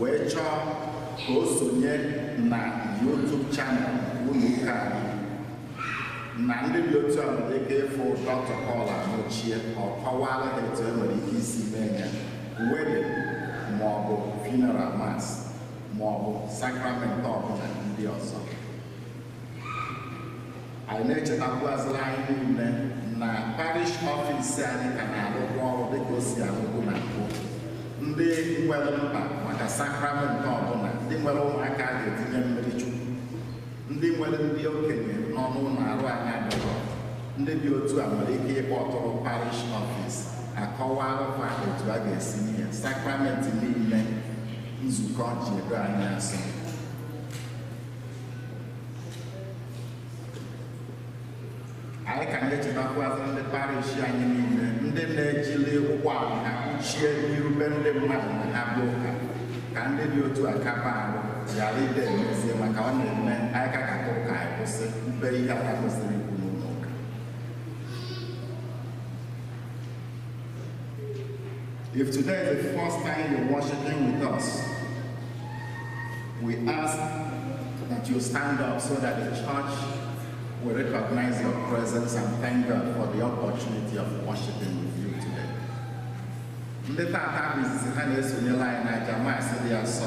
wee chọọ ka o sonye na YouTube channel ụlọ ụka anyị, na ndị dị otu a nwere ike ịfụ Dr. Paul Amochie, ọ kọwara ha etu e nwere ike isi mee ya, wedding ma ọ bụ funeral mass ma ọ bụ sakramenti ọbụla ndị ọzọ. Anyị na-echetakwazịrị anyị niile na parish office anyị ka na-arụkwa ọrụ dịka o si arụkwu na mbụ. Ndị nwere mkpa maka sakramenti ọbụla, ndị nwere ụmụaka a ga-etinye mmiri chukwu, ndị nwere ndị okenye nọ n'ụlọ arụ anyị adịrọ, ndị dị otu a nwere ike ịkpọtụrụ parish office, akọwara fa etu a ga-esi nye sakramenti niile nzukọ ji edo anyị asọ. Anyị ka na-echetakwazị ndị parish anyị niile, ndị na-ejili ụgbọala ha kpuchie n'irube ndị mmadụ na ha bịa ụka, ka ndị dị otu a kaba arụ ghara ide emezie, maka ọ na-eme anyị ka ka ụka anyị kwụsị ube ihe aka kwesịrị ikwu n'ụlọ ụka. If today is the first time you're worshiping with us, we ask that you stand up so that the church will recognize your presence and thank God for the opportunity of worshiping with you today. Ndị tata bụ izizi ha na-esonyere anyị n'aja maasị dị asọ,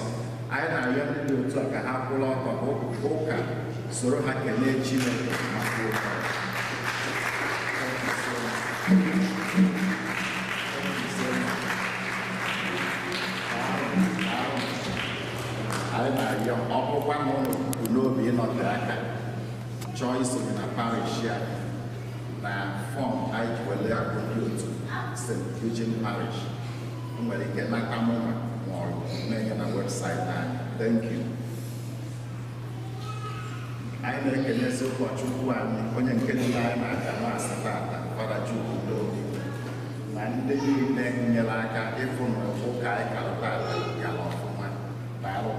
anyị na-arịọ ndị dị otu a ka ha kwụrụ ọtọ ka ụka soro ha kelee Chineke maka ụka. Thank you so much. Thank you so much. Anyị na-arịọ, ọ bụrụkwa na ụnụ bụ n'obi ịnọte aka chọọ isonye na parish a, na form anyị ji wele agụ ndị otu St. Eugene Parish, nwere ike nata mụnwa ma ọ bụ mee ya na webụsaịtị anyị. Thank you. Anyị na-ekelezi ụkọchukwu anyị, onye nke dị anyị na-aja maasị tata, Fada Jude Udobi, na ndị niile nyere aka ịfụ na ụka anyị kara tata gara ọfụma. Daalụ.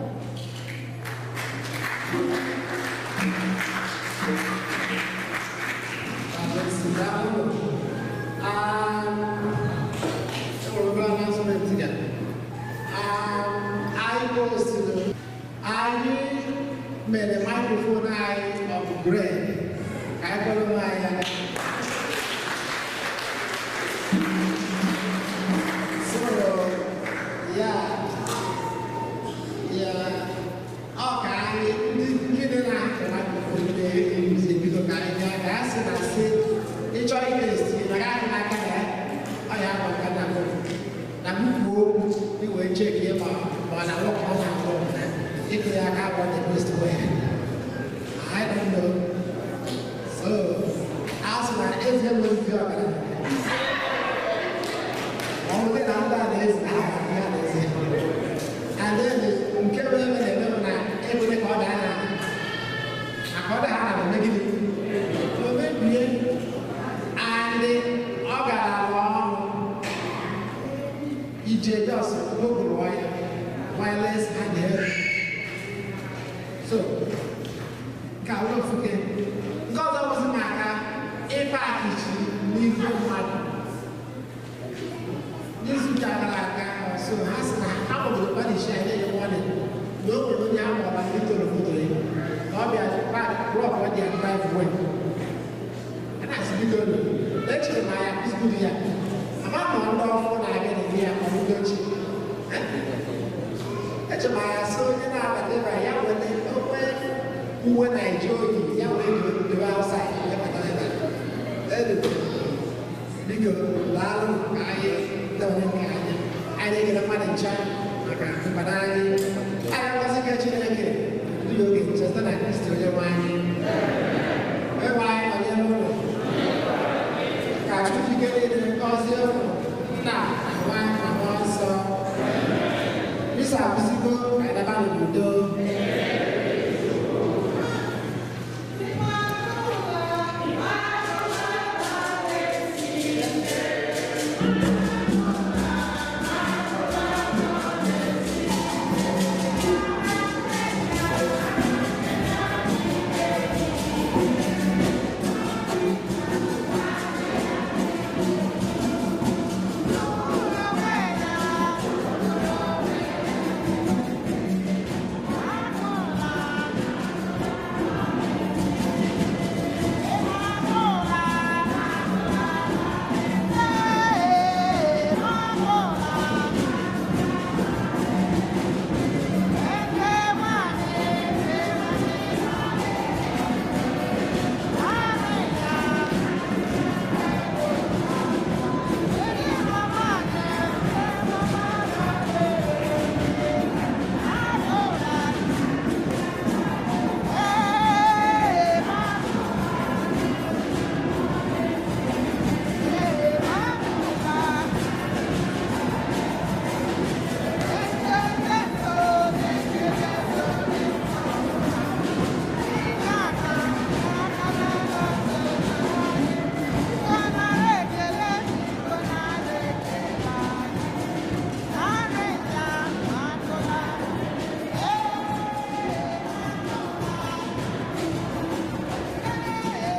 Daalụ. Upgrade. Ka anyị kwere onwe anyị aka. So, ya, ọ ka anyị ndị nkiri na-akụwa ebido ka anyị gaa ka a sị na sị ịchọ ime esi na gaghị n'aka ya ọ ya bụ nka na mụ na m kwuo okwu iwee cheki ma ọ na nwoke ọ na-akpọ na ịkụ ya aka bụ the best way. I don't know. So, a sị na eze nwere mfe ọgaranya ọ bụrụ na ndị a na-eze ha ga-abụ ya na-eze. And then nke bụ ebe na-eme bụ na ekwere ka ọ daa na maka ọ daa na eme gịnị? O mebie. And ọ gara ala ọrụ ije jos gogoro ya wireless handheld. So, ka ọ fuke. Nke ọzọ bụzi maka ịfe akichi n'ihu mmadụ. N'izu ụka gara aga, so ha sị na ha gbagoro parish a nye ya nwanne na o nwere onye a kpọrọ ndị toro moto ya na ọ bịa blọk ọ dị ya drive way. A na-asị biko nụ, echere m ya kụzigoro ya ama ma ndị ọfụ na-abịa na-eme ya ma ndị ochie. Echere m ya sị onye na-abata ebe a ya were okwe uwe na-eji oyi ya were dobe outside ya bata ebe a. Anyway, biko daalụ ka anyị ndewere nke anyị anyị na-ekele mmadụ ncha maka nkwado anyị.